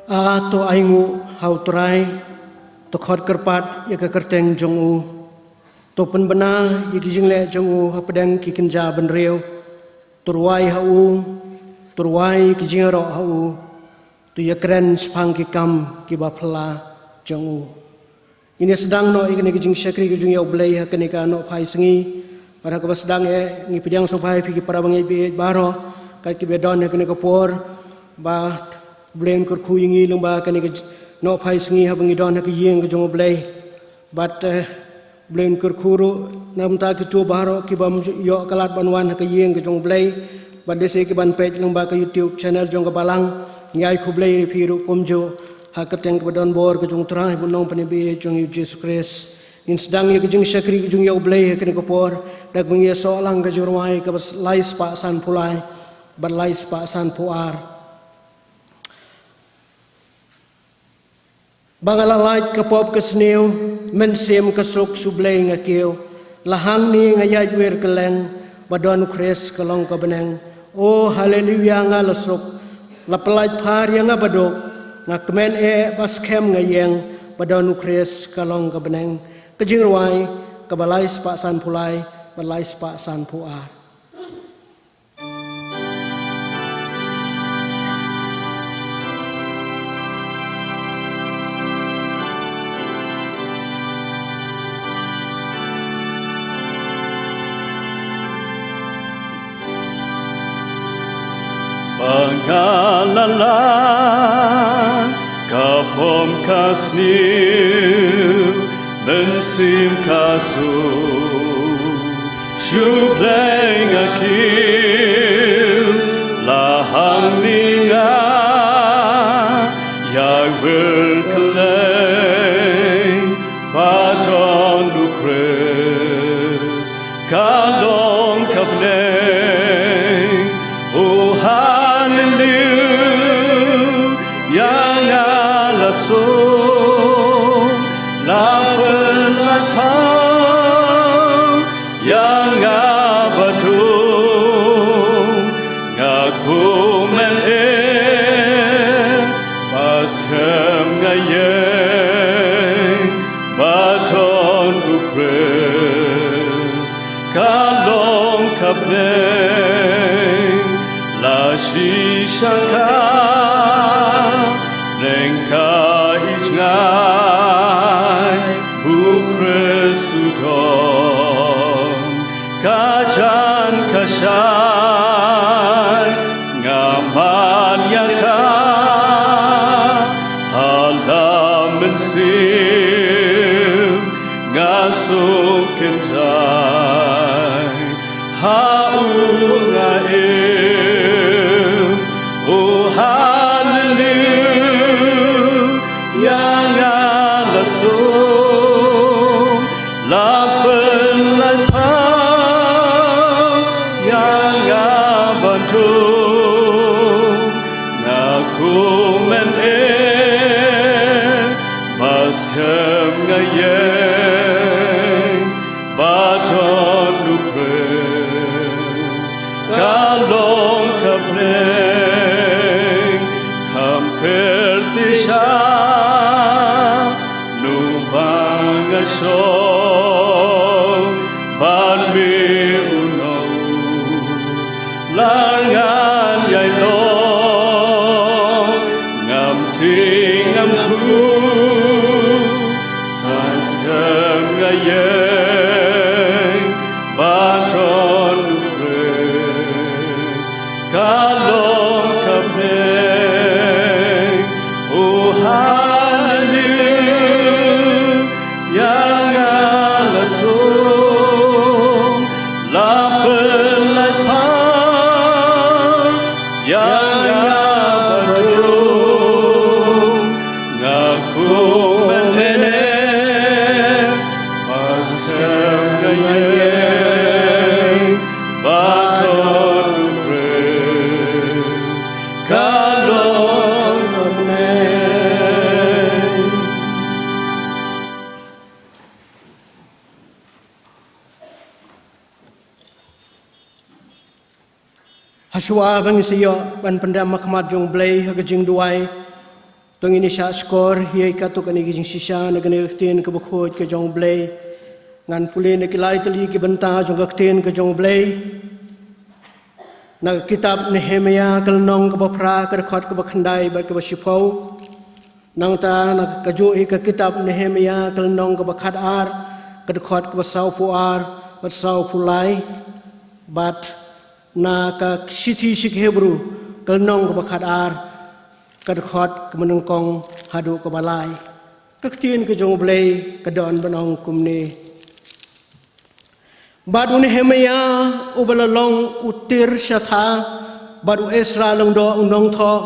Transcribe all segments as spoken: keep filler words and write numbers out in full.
A to ainguh ha U Trai, to khot kyrpad ïa ka kyrteng jong u, to pynbna ïa ki jingleh jong u hapdeng ki kynja bynriew, to rwai ha u, to rwai ïa ki jingïaroh ha u, to ïakren shaphang ki kam kiba phylla jong u. Ngin ïa sdang noh ïa kane ka jingshakri ka jong ïa U Blei ha kane ka nohphai sngi. Bad ha kaba sdang eh ngi pdiang sngewbha ïa phi ki para bangeit baieit baroh kat kiba don ha kane ka por, ba U Blei un kyrkhu ïa ngi lyngba kane ka j-, nohphai sngi haba ngi don ha ka ïing ka jong U Blei. Bad, eh, U Blei un kyrkhu ruh na bynta kito baroh ki bym ïoh ka lad ban wan ha ka ïing ka jong U Blei, bad lehse ki ban peit lyngba ka YouTube channel jong ka Balang. Ngi ai khublei ïa phi ruh kumjuh ha ka kyrteng kaba don bor ka jong U Trai bad U Nongpynim baieit jong ngi U Jisu Khrist. Ngin sdang ïa ka jingshakri ka jong ïa U Blei ha kane ka por da kaba ngi ïa soh lang ka jingrwai kaba lai spah sanphew lai bad lai spah sanphew ar. Ba nga la lait ka pop ka sniew, mynsiem ka suk sha U Blei nga kiew. La hangne nga ïaid wir kylleng, ba don U Khrist ka long ka bneng. O haleluya nga la suk, la pyllait phar ïa nga baduk, nga kmen eh ba skhem nga ïeng, ba don U Khrist ka long ka bneng. Ka jingrwai kaba lai spah sanphew lai bad lai spah sanphew ar. Ba nga la lait ka pop ka sniew, mynsiem ka suk sha U Blei nga kiew. La hangne nga ïaid wir kylleng, ba don U Khrist ka long ka bneng. O haleluya nga la suk, la pyllait phar ïa nga baduk, nga kmen eh ba skhem nga ïeng, ba don U Khrist ka long ka bneng. La shisha ka bneng ka ïeit jngai, ba U Khrist u don ka jan ka shai, nga man ïa ka ha la mynsiem, nga suk kynthai ha u nga im. O haleluya nga la suk, la pyllait phar ïa nga baduk, nga kmen eh ba skhem nga ïeng, ba don U Khrist ka long ka bneng. Kham pyrthei sha nu ba nga shong bad me u nong, la ngan ïai long ngam tieng ngam khuid, sa skhem nga ïeng ba don U Khrist ka long ka bneng. O haleluya nga la suk, la pyllait phar ïa nga baduk, nga kmen eh ba skhem nga ïeng, ba don U Khrist ka long ka bneng. Hashwa ba ngin sa ïoh ban pyndem ha khmat jong U Blei ha ka jingduwai, Ngin ïa shah shkor ïa katto katne ki jingshisha na kane ka ktien kaba khuid ka jong U Blei. Ngan pule na ki lai tylli ki bynta jong ka ktien ka jong U Blei. Na ka kitab Nehemiah ka lynnong kaba phra, ka dkhot kaba khyndai bad kaba shiphew. Nangta na ka juh hi ka kitab Nehemiah ka lynnong kaba khatar, ka dkhot kaba sawphew ar bad sawphew lai. Bad na ka shithi sha ki Hebru ka lynnong kaba khatar, ka dkhot kaba nyngkong haduh kaba lai. Ka ktien ka jong U Blei ka don ban ong kumne. Bad u Nehemiah uba la long u Tirshatha, bad u Esra lyngdoh u nongthoh,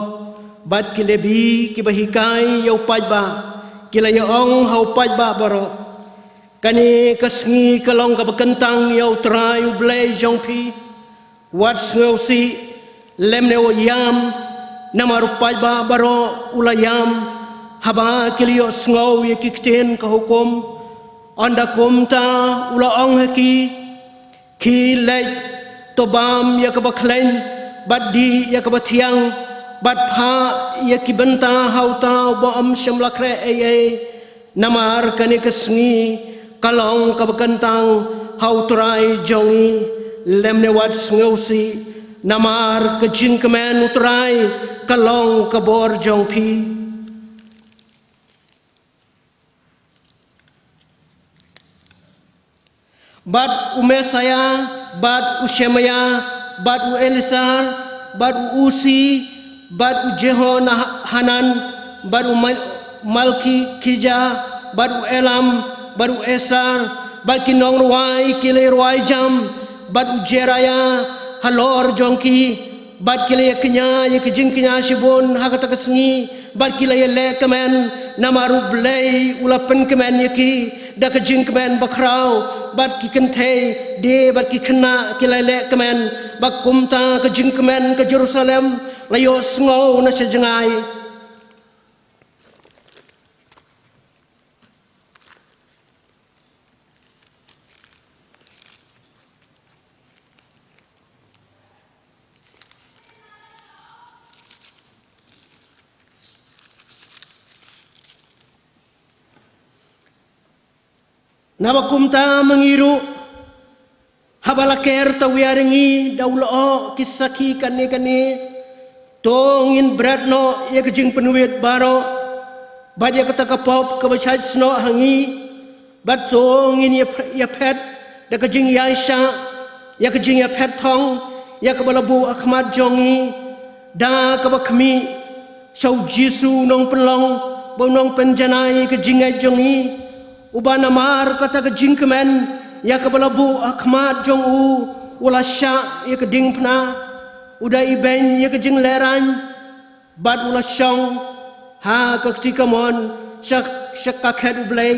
bad ki Lebi kiba hikai ïa u paidbah, ki la ïa ong ha u paidbah baroh, kane ka sngi ka long kaba kyntang ïa U Trai U Blei jong phi. Wat sngewsih lymne wat ïam, namar u paidbah baroh u la ïam haba ki la ïohsngew ïa ki ktien ka hukum. Ynda kumta u la ong ha ki, khie leit, to bam ïa kaba khlaiñ, bad dih ïa kaba thiang, bad phah ïa ki bynta ha uta uba ym shym la khreh ei ei. Namar kane ka sngi ka long kaba kyntang ha U Trai jong ngi, lymne wat sngewsih, namar ka jingkmen U Trai ka long ka bor jong phi. Bad u Maseia, bad u Shemaia, bad u Elasar, bad u Usi, bad u Jehohanan, bad u Mal-, Malkija, bad u Elam, bad u Esar, bad ki nongrwai ki la rwai jam, bad u Jeraia halor jong ki, bad ki la ïa kñia ïa ki jingkñia shibun ha kata ka sngi, bad ki la ïa leh kmen, namar U Blei u la pynkmen ïa ki da ka jingkmen bakhraw, bad ki kynthei die bad ki khynnah ki la leh kmen, bad kumta ka jingkmen ka Jerusalem la ïohsngew na sha jngai. Naba kumta ma ngi ruh, haba la ker tawiar ïa ngi da u lyoh ki sakhi kane kane, to ngin bret noh ïa ka jingpynwit baroh, bad ïa kata ka pop kaba shait snoh ha ngi, bad to ngin ïa ph-, ïa phet da ka jingïaishah ïa ka jingïaphet thong ïa kaba la buh ha khmat jong ngi, da kaba khmih sha U Jisu u nongpynlong bad u nongpynjanai ïa ka jingngeit jong ngi, uba namar kata ka jingkmen ïa kaba la buh ha khmat jong u, u la shah ïa ka diengphna, u da ibeiñ ïa ka jinglehrain, bad u la shong ha ka kti kamon sha, sha ka khet U Blei.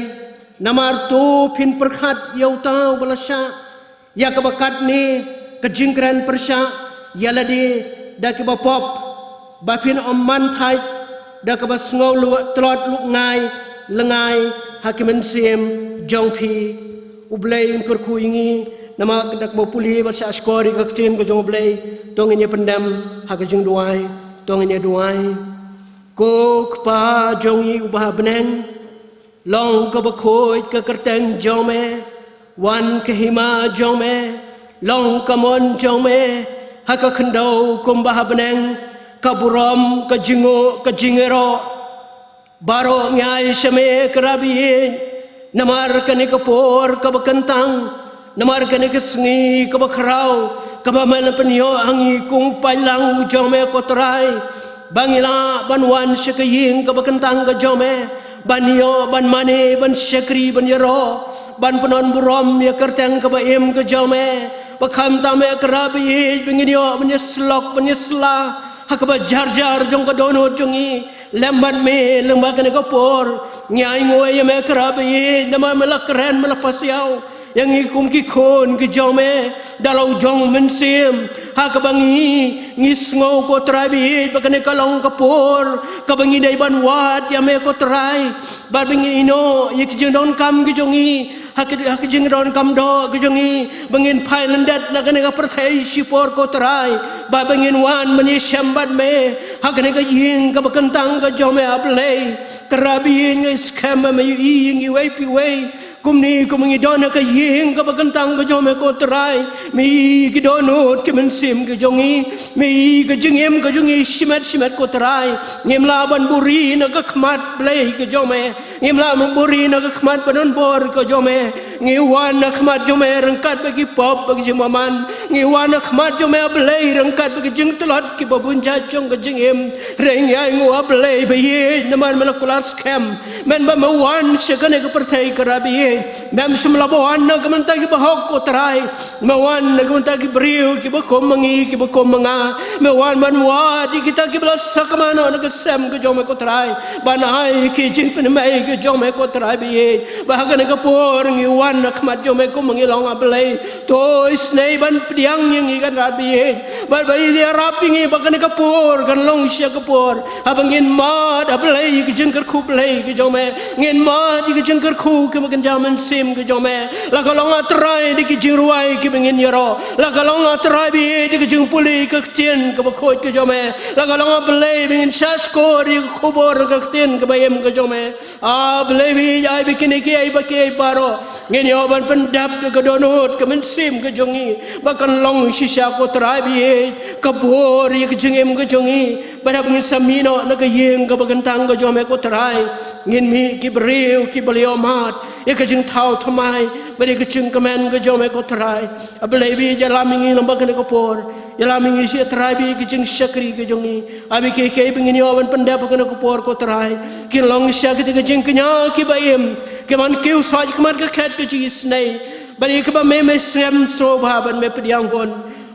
Namar to phin pyrkhat ïa uta uba la shah ïa kaba katne ka jingkren pyrshah ïa lade da kiba pop, ba phin ym man thait da kaba sngew lu-, tlot lukngai lyngngai ha ki mynsiem jong phi. U Blei un kyrkhu ïa ngi, namar da kaba pule bad shah shkor ïa ka ktien ka jong U Blei, to ngin ïa pyndem ha ka jingduwai, to ngin ïa duwai. Ko Kpa jong ngi uba ha bneng, long kaba khuid ka kyrteng jong me, wan ka hima jong me, long ka mon jong me ha ka khyndew kumba ha bneng. Ka burom, ka jingnguh, ka jingïaroh baroh ngi ai sha me, ko Trai ba ïeit, namar kane ka por kaba kyntang, namar kane ka sngi kaba khraw kaba me la pynïoh ha ngi kum u paidlang u jong me, ko Trai, ba ngi lah ban wan sha ka ïing kaba kyntang ka jong me, ban ïoh, ban mane, ban shakri, ban ïaroh, ban pynban burom ïa ka kyrteng kaba im ka jong me. Ba khamtam me, ko Trai ba ïeit, ba ngin ïoh ban ïasyllok, ban ïasla ha kaba jar jar jong ka dohnud jong ngi. Lem bad me lyngba kane ka por. Ngi ainguh ïa me, ko Trai ba ïeit, namar me la kren, me la pasiaw ïa ngi kum ki khun ki jong me da la u jong u mynsiem, ha kaba ngi, ngi sngew, ko Trai ba ïeit, ba kane ka long ka por kaba ngi dei ban wad ïa me, ko Trai, bad ba ngin ïehnoh ïa ki jingdonkam ki jong ngi Ha ka, ha ka jingdonkam doh ka jong ngi, ba ngin phai lyndet na kane ka pyrthei shipor ko Trai, ba, ba ngin wan ban ïashem bad me ha kane ka ïing kaba kyntang ka jong me, A Blei. Kynrad ba ïeit, ngi skhem ba me ïohi ïa ngi iwei pa iwei. Kumne kumba ngi don ha ka ïing kaba kyntang ka jong me ko Trai, me ïohi ki dohnud ki mynsiem ki jong ngi, me ïohi ka jingim ka jong ngi shimet shimet ko Trai. Ngim lah ban buhrieh na ka khmat Blei ka jong me. Ngim lah ban buhrieh na ka khmat ba donbor ka jong me. Ngi wan na ka khmat jong me ryngkat bad ki pop bad ki jingbymman. Ngi wan na ka khmat jong me, A Blei, ryngkat bad ki jingtlot kiba bun jait jong ka jingim. Hynrei ngi ainguh, A Blei ba ïeit, namar me la kular skhem, mynba me wan sha kane ka pyrthei, kynrad ba ïeit, mem shym la wan na ka bynta ki bahok ko Trai. Me wan na ka bynta ki briew kiba kum ma ngi, kiba kum ma nga. Me wan ban wad ïa kita kiba la sakma noh na ka sem ka jong me ko Trai, ban ai ki jingpynmai ka jong me ko Trai ba ïeit. Ba ha kane ka por ngi wan na ka khmat jong me kumba ngi long, A Blei. To isynei ban pdiang ïa ngi, kynrad ba ïeit. Bad ba ïarap ïa ngi ba kane ka por kan long shisha ka por haba ngin mad, A Blei, ïa ka jingkyrkhu Blei ka jong me. Ngin mad ïa ka jingkyrkhu kaba kynja mynsiem ka jong me. La ka long, A Trai, da ki jingrwai kiba ngin ïaroh. La ka long, A Trai ba ïeit, da ka jingpule ïa ka ktien kaba khuid ka jong me. La ka long, A Blei, ba ngin shahshkor ïa ka khubor ka ktien kaba im ka jong me. A Blei ba ïeit, ai ba kine kiei kiei baroh ngin ïoh ban pyndep da ka dohnud ka mynsiem ka jong ngi, ba kan long shisha ko Trai ba ïeit, ka bor ïa ka jingim ka jong ngi. Bad haba ngin sa mih noh na ka ïing kaba kyntang ka jong me ko Trai, ngin mih ki briew kiba la ïoh mad ïa ka jingthaw thymmai bad ïa ka jingkmen ka jong me ko Trai. A Blei ba ïeit, ïalam ïa ngi lyngba kane ka por. Ïalam ïa ngi shisha Trai ba ïeit, ki jingshakri ki jong ngi, ai ba kiei kiei ba ngin ïoh ban pyndep ha kane ka por ko Trai, kin long shisha kita ki jingkñia kiba im, ki ban kiew sha khmat ka khet ka jingisynei, bad ïa kiba me, me sngewsih bha ban me pdiang hun,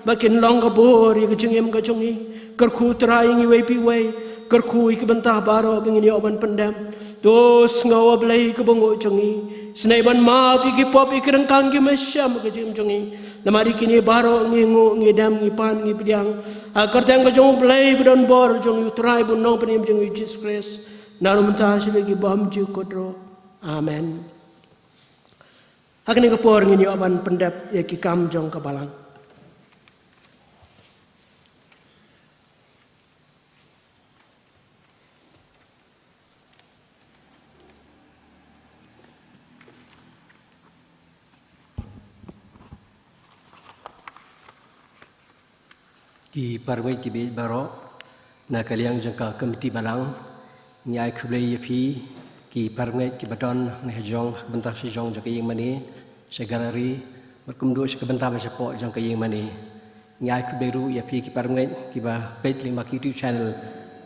ba kin long ka bor ïa ka jingim ka jong ngi. Kyrkhu Trai ïa ngi iwei pa iwei, kyrkhu ïa ki bynta baroh ba ngin ïoh ban pyndep. To sngew, A Blei, ka bynguh jong ngi. Isynei ban map ïa ki pop, ïa ki ryngkang, ki mynsiem ka jingim jong ngi. Namar ïa kine baroh ngi nguh, ngi dem, ngi pan, ngi pdiang ha ka kyrteng ka jong U Blei ba donbor, jong U Trai bad U Nongpynim jong ngi U Jisu Khrist, naduh mynta sha ki bymjukut ruh. Amen. Ha kane ka por ngin ïoh ban pyndep ïa ki kam jong ka balang. Ki parangeit kiba ïeit baroh, na ka liang jong ka komiti balang, ngi ai khublei ïa phi, ki parangeit kiba don hangne hajrong, ha ka bynta shajrong jong ka ïing mane, sha gallery, bad kumjuh sha ka bynta ba shapoh jong ka ïing mane. Ngi ai khublei ruh ïa phi ki parangeit kiba peit lyngba ki YouTube channel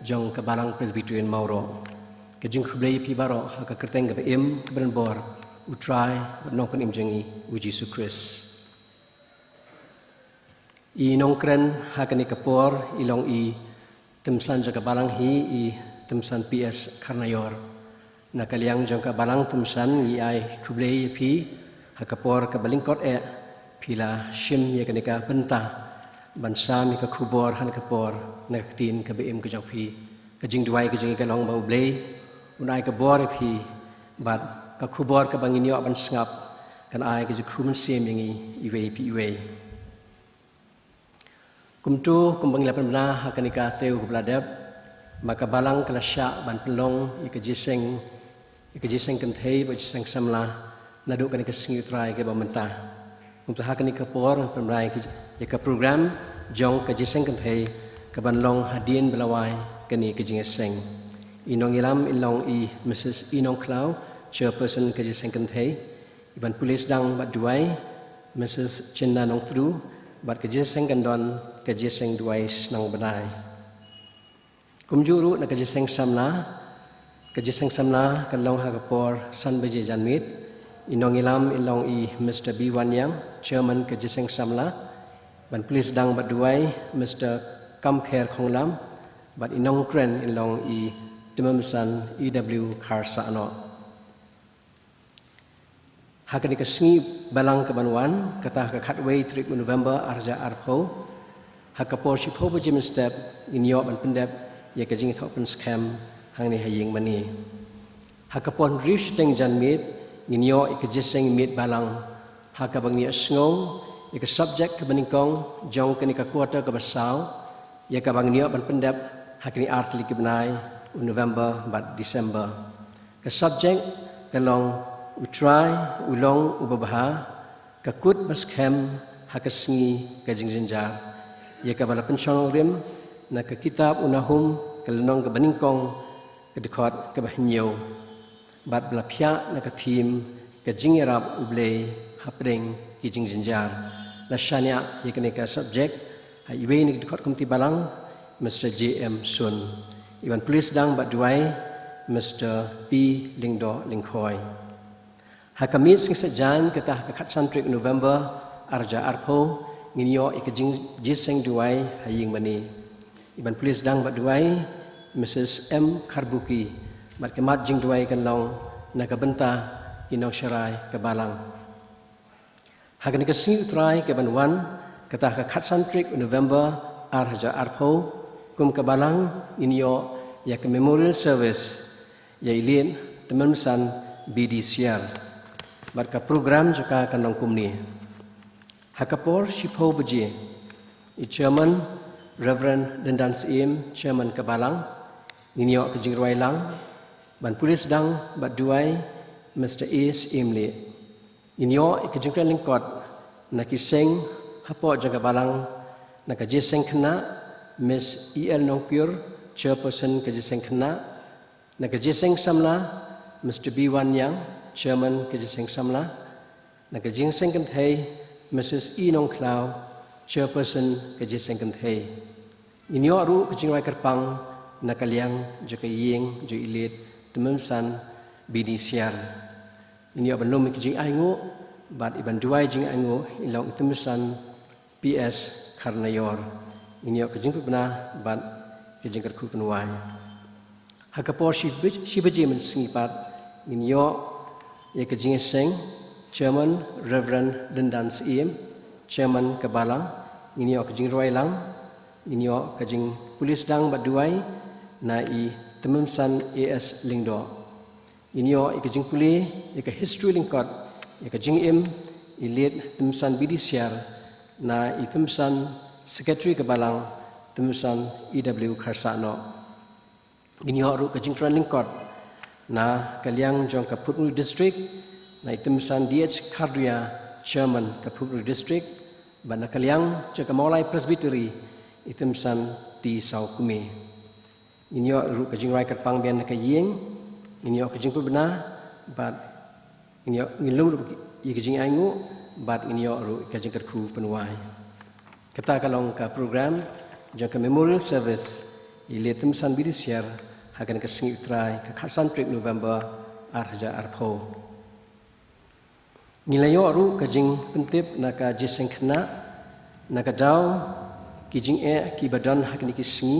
jong ka Balang Presbyterian Mawroh. Ka jingkhublei ïa phi baroh ha ka kyrteng kaba im, kaba donbor U Trai bad U Nongpynim jong ngi U Jisu Khrist. I nongkren ha kane ka por i long i tymmen jong ka balang hi, i tymmen P S Kharnaior. Na ka liang jong ka balang tymmen ngi ai khublei ïa phi ha ka por kaba lyngkot eh phi la shim ïa kane ka bynta ban sam ïa ka khubor ha kane ka por na ka ktien kaba im ka jong phi. Ka jingduwai ka jong ngi ka long ba U Blei un ai ka bor ïa phi, bad ka khubor kaba ngin ïoh ban sngap kan ai ka jingkyrkhu mynsiem ïa ngi iwei pa iwei. Kumto, kumba ngi la pynbna ha kane ka taïew kaba la dep, ba ka balang ka la shah ban pynlong ïa ka jingïaseng, ïa ka jingïaseng kynthei bad jingïaseng samla naduh kane ka sngi U Trai kaba mynta. Kumta ha kane ka por ngan pynbna ïa ka program jong ka jingïaseng kynthei kaban long hadien ba la wai kane ka jingïaseng. I nongïalam in long i Mrs I Nongkhlaw, Chairperson ka jingïaseng kynthei. I ban pule sdang bad duwai, Mrs Chinna Nongtdu, bad ka jingïaseng kan don ka jingïaseng duwai shnong bnai. Kumjuh ruh na ka jingïaseng samla, ka jingïaseng samla kan long ha ka por san baje janmiet. I nongïalam in long i Mr B Wanniang, Chairman ka jingïaseng samla. Ban pule sdang bad duwai, Mr Kampher Khonglam, bad i nongkren in long i Tymmen Basan E W Kharsahnoh. Ha kane ka sngi balang kaban wan, kata ha ka khatwei tarik u November arhajar arphew, ha ka por shiphew baje mynstep ngin ïoh ban pyndep ïa ka jingïathoh pynskhem hangne ha ïing mane. Ha ka por hynriew shiteng janmiet Ngin ïoh ïa ka jingïaseng miet balang ha kaba ngin ïohsngew ïa ka subject kaba nyngkong jong kane ka quarter kaba saw, ïa kaba ngin ïoh ban pyndep ha kine ar tylli ki bnai, u November bad December. Ka subject ka long: U Trai u long uba bha, ka kut ba skhem ha ka sngi ka jingjynjar. Ïa kaba la pynshong nongrim na ka kitab u Nahum, ka lynnong kaba nyngkong, ka dkhot kaba hynñiew, bad ba la phiah na ka theme: Ka jingïarap U Blei hapdeng ki jingjynjar. La shaniah ïa kane ka subject ha iwei na ki dkhot committee balang, Mister J M Sun. Iban pule sdang bad duwai, Mister P Lyngdoh Lyngkhoi. Ha ka miet sngi Saitjaiñ, kata ha ka khatsan tarik November ar hajar arphew, ngin ïoh ïa ka jing-, jingïaseng duwai ha ïing mane. Iban pule sdang bad duwai, Missus M Kharbuki, bad ka mat jingduwai kan long na ka bynta ki nongsharai ka balang. Ha kane ka sngi U Trai kaban wan, kata ha ka khatsan tarik November ar hajar arphew, kum ka balang ngin ïoh ïa ka memorial service ïa i Late Tymmenbsan B D Syiar. Bad ka program jong ka kan long kumne: Ha ka por shiphew baje, i Chairman Reverend Lyndan Syiem, Chairman ka balang, ngin ïoh ka jingrwai lang. Ban pule sdang bad duwai, Mister A Syiemlieh. Ngin ïoh ïa ka jingkren lyngkot na ki seng hapoh jong ka balang. Na ka jingïaseng khynnah, Miss E L Nongpyiur, Chairperson ka jingïaseng khynnah. Na ka jingïaseng samla, Mister B Wanniang, Chairman ka jingïaseng samla. Na ka jingïaseng kynthei, Missus E Nongkhlaw, Chairperson ka jingïaseng kynthei. Ngin ïoh ruh ka jingrwai kyrpang na ka liang jong ka ïing jong i Late Tymmenbsan B D Syiar. Ngin ïoh ban lum ïa ka jingainguh bad iban duwai jingainguh i long i Tymmenbsan P S Kharnaior. Ngin ïoh ka jingpynbna bad ka jingkyrkhu pynwai. Ha ka por shi baj-, shi baje mynsngi pat, ngin ïoh ïa ka jingïaseng, Chairman Reverend Lyndan Syiem, Chairman ka balang, ngin ïoh ka jingrwai lang. Ngin ïoh ka jingpule sdang bad duwai na i Tymmenbsan A S Lyngdoh. Ngin ïoh ïa ka jingpule ïa ka history lyngkot ïa ka jingim i Late Tymmenbsan B D Syiar na i Tymmenbsan, Secretary ka balang, Tymmenbsan E W Kharsahnoh. Ngin ïoh ruh ka jingkren lyngkot na ka liang jong ka Phutmuri District, na i Tymmenbsan D H Kharduya, Chairman ka Phutmuri District, bad na ka liang jong ka Mawlai Presbytery, i Tymmenbsan T Sawkmie. Ngin ïoh ruh ka jingrwai kyrpang biang na ka ïing, ngin ïoh ka jingpynbna, bad ngin ïoh, ngin lum ruh ïa ka jingainguh, bad ngin ïoh ruh ka jingkyrkhu pynwai. Kata ka long ka program jong ka memorial service i Late Tymmenbsan B D Syiar ha kane ka sngi U Trai, ka khatsan tarik November ar hajar arphew. Ngi la ïoh ruh ka jingpyntip na ka jingïaseng khynnah, na ka daw ki jingeh kiba don ha kine ki sngi,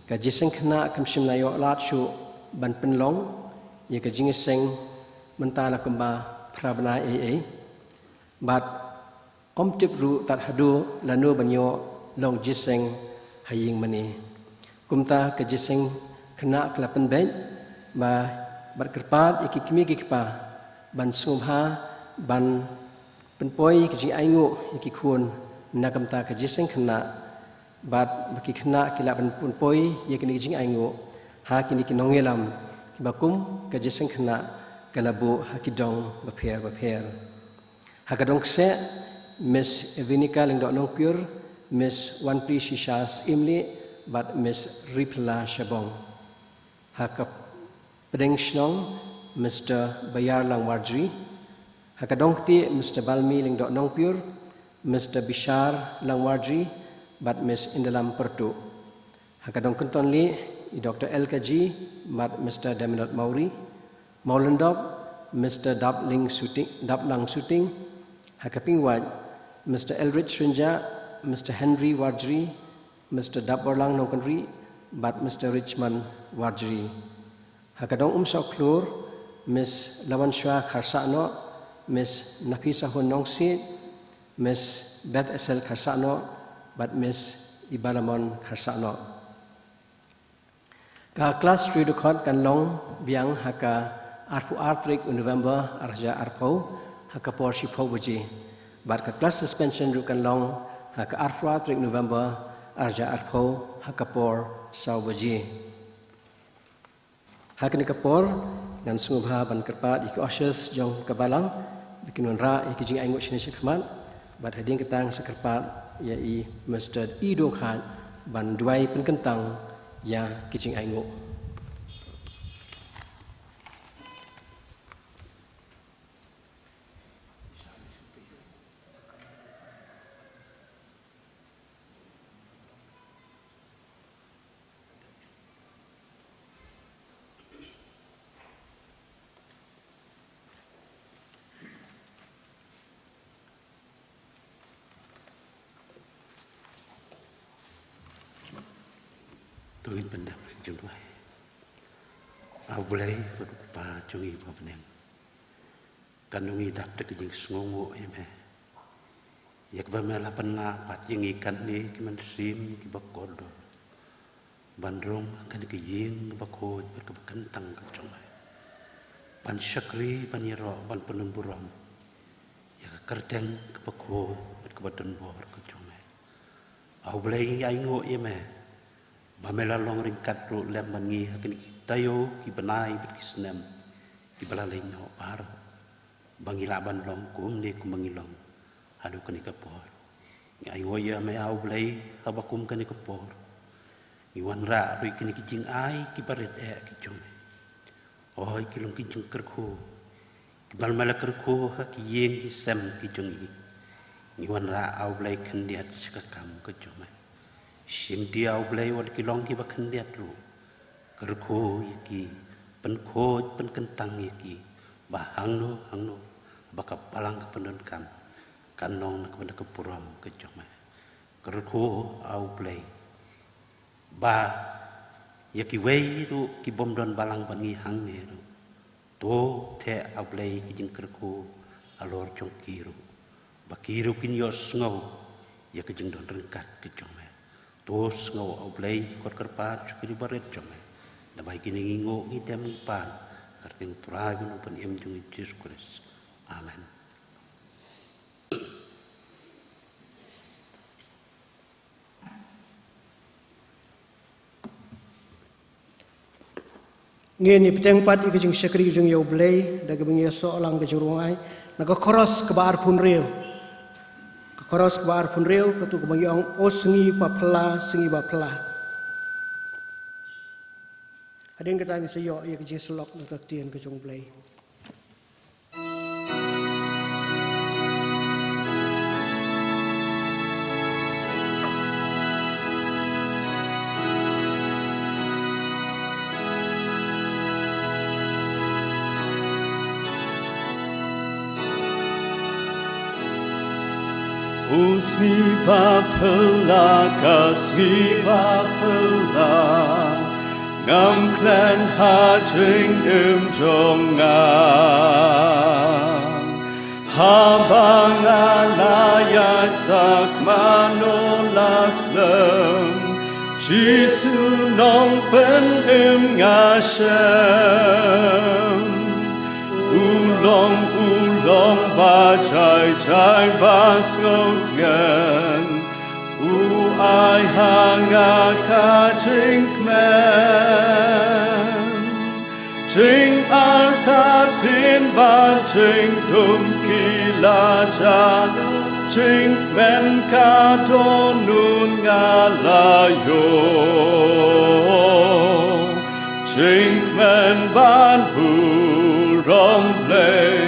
ka jingïaseng khynnah kam shym la ïoh lad shuh ban pynlong ïa ka jingïaseng mynta la kumba phra bnai ei ei. Bad ym tip ruh tad haduh lano ban ïoh long jingïaseng ha ïing mane. Kumta ka jingïaseng khynnah ka la pynbeit, ba bad kyrpad ïa ki kmie ki kpa ban sngewbha ban pynpoi ïa ka jingainguh ïa ki khun na ka bynta ka jingïaseng khynnah, bad ba ki khynnah ki lah ban pynpoi ïa kine ki jingainguh ha kine ki nongïalam kiba kum ka jingïaseng khynnah ka la buh ha ki dong bapher bapher. Ha ka dong kseh, Miss Evinika Lyngdoh Nongpyiur, Miss Wanpli Shisha Syiemlieh, bad Miss Ripla Shabong. Ha ka pdeng shnong, Mister Bayar Langwarjri. Ha ka dong ktieh, Mister Balmi Lyngdoh Nongpyiur, Mister Bishar Langwarjri, bad Miss Indalam Pyrtuh. Ha ka dong kynton lieh, i Doktor L K G bad Mister Daminot Mawrie. Mawlyndop, Mister Dapling Suting, Daplang Suting. Ha ka pingwait, Mister Elrich Srinja, Mister Henry Warjri, Mister Dapborlang Nongkynrih, bad Mister Richmond Warjri. Ha ka dong Umsohkhlur, Miss Lawanshwa Kharsahnoh, Miss Nafisahun Nongsiej, Miss Beth Esel Kharsahnoh, bad Miss Ibalamon Kharsahnoh. Ka klas riewdkhot kan long biang ha ka Arphew ar tarik u November arhajar arphew ha ka por shiphew baje. Bad ka class suspension ruh kan long ha ka arphew ar tarik November arhajar arphew ha ka por saw baje. Ha kane ka por ngan sngewbha ban kyrpad ïa ki ushers jong ka balang ba kin wanrah ïa ki jingainguh shane shakhmat. Bad hadien kata ngan sa kyrpad ïa i Mister Ido Khat ban duwai pynkyntang ïa ki jingainguh. To ngin pyndem jingduwai. A Blei, Kpa jong ngi ba ha bneng. Kan ngi dap da ka jingsngewnguh ïa me ïa kaba me la pynlah pat ïa ngi katne ki mynsiem kiba kordor ban rung ha kane ka ïing kaba khuid bad kaba kyntang ka jong me, ban shakri, ban ïaroh, ban pynburom ïa ka kyrteng kaba khuid bad kaba donbor ka jong me. A Blei, ngi ainguh ïa me ba me la long ryngkat ruh lem bad ngi ha kine ki taïew, ki bnai bad ki snem kiba la leit noh baroh, ba ngi lah ban long kumne kumba ngi long haduh kane ka por. Ngi ainguh ïa me, A Blei, haba kum kane ka por ngi wanrah ruh ïa kine ki jingai kiba rit eh ki jong me. Hooid, ki long ki jingkyrkhu kiba me la kyrkhu ha ki ïing ki sem ki jong ngi. Ngi wanrah, A Blei, khyndiat sha ka kam ka jong me. Shimti, A Blei, wat ki long kiba khyndiat ruh, kyrkhu ïa ki, pynkhuid pynkyntang ïa ki ba hangno hangno ba ka balang ka pyndonkam kan long na ka bynta ka burom ka jong me. Kyrkhu, A Blei, ba ïa kiwei ruh ki bym don balang bad ngi hangne ruh, to theh, A Blei, ki jingkyrkhu halor jong ki ruh, ba ki ruh kin ïohsngew ïa ka jingdon ryngkat ka jong me. To sngew, A Blei, jingkyrpad jong ki barit jong me. Namar kine ngi nguh, ngi dem, ngi pan ha ka kyrteng U Trai bad U Nongpynim jong ngi Jisu Khrist. Amen. Ngin ïa bteng pat ïa ka jingshakri jong ïa U Blei da kaba ngi ïasoh lang ka jingrwai na ka chorus kaba arphew hynriew. Ka chorus kaba arphew hynriew, kato kaba ngi ong, O Sngi Baphylla, Sngi Baphylla. Hadien kata ngin sa ïoh ïa ka jingsyllok na ka ktien ka jong U Blei. O Sngi Baphylla, ka Sngi Baphylla, ngam klet ha jingim jong nga. Haba nga la ïaid sah, mano la slem, Jisu Nongpynim nga shem. U long, u long ba jai jai ba sngewtngen, u ai ha nga ka jingkmen. Jingartatien bad jingdum ki la jan, jingkmen ka dohnud nga la ïoh. Jingkmen bad burom Blei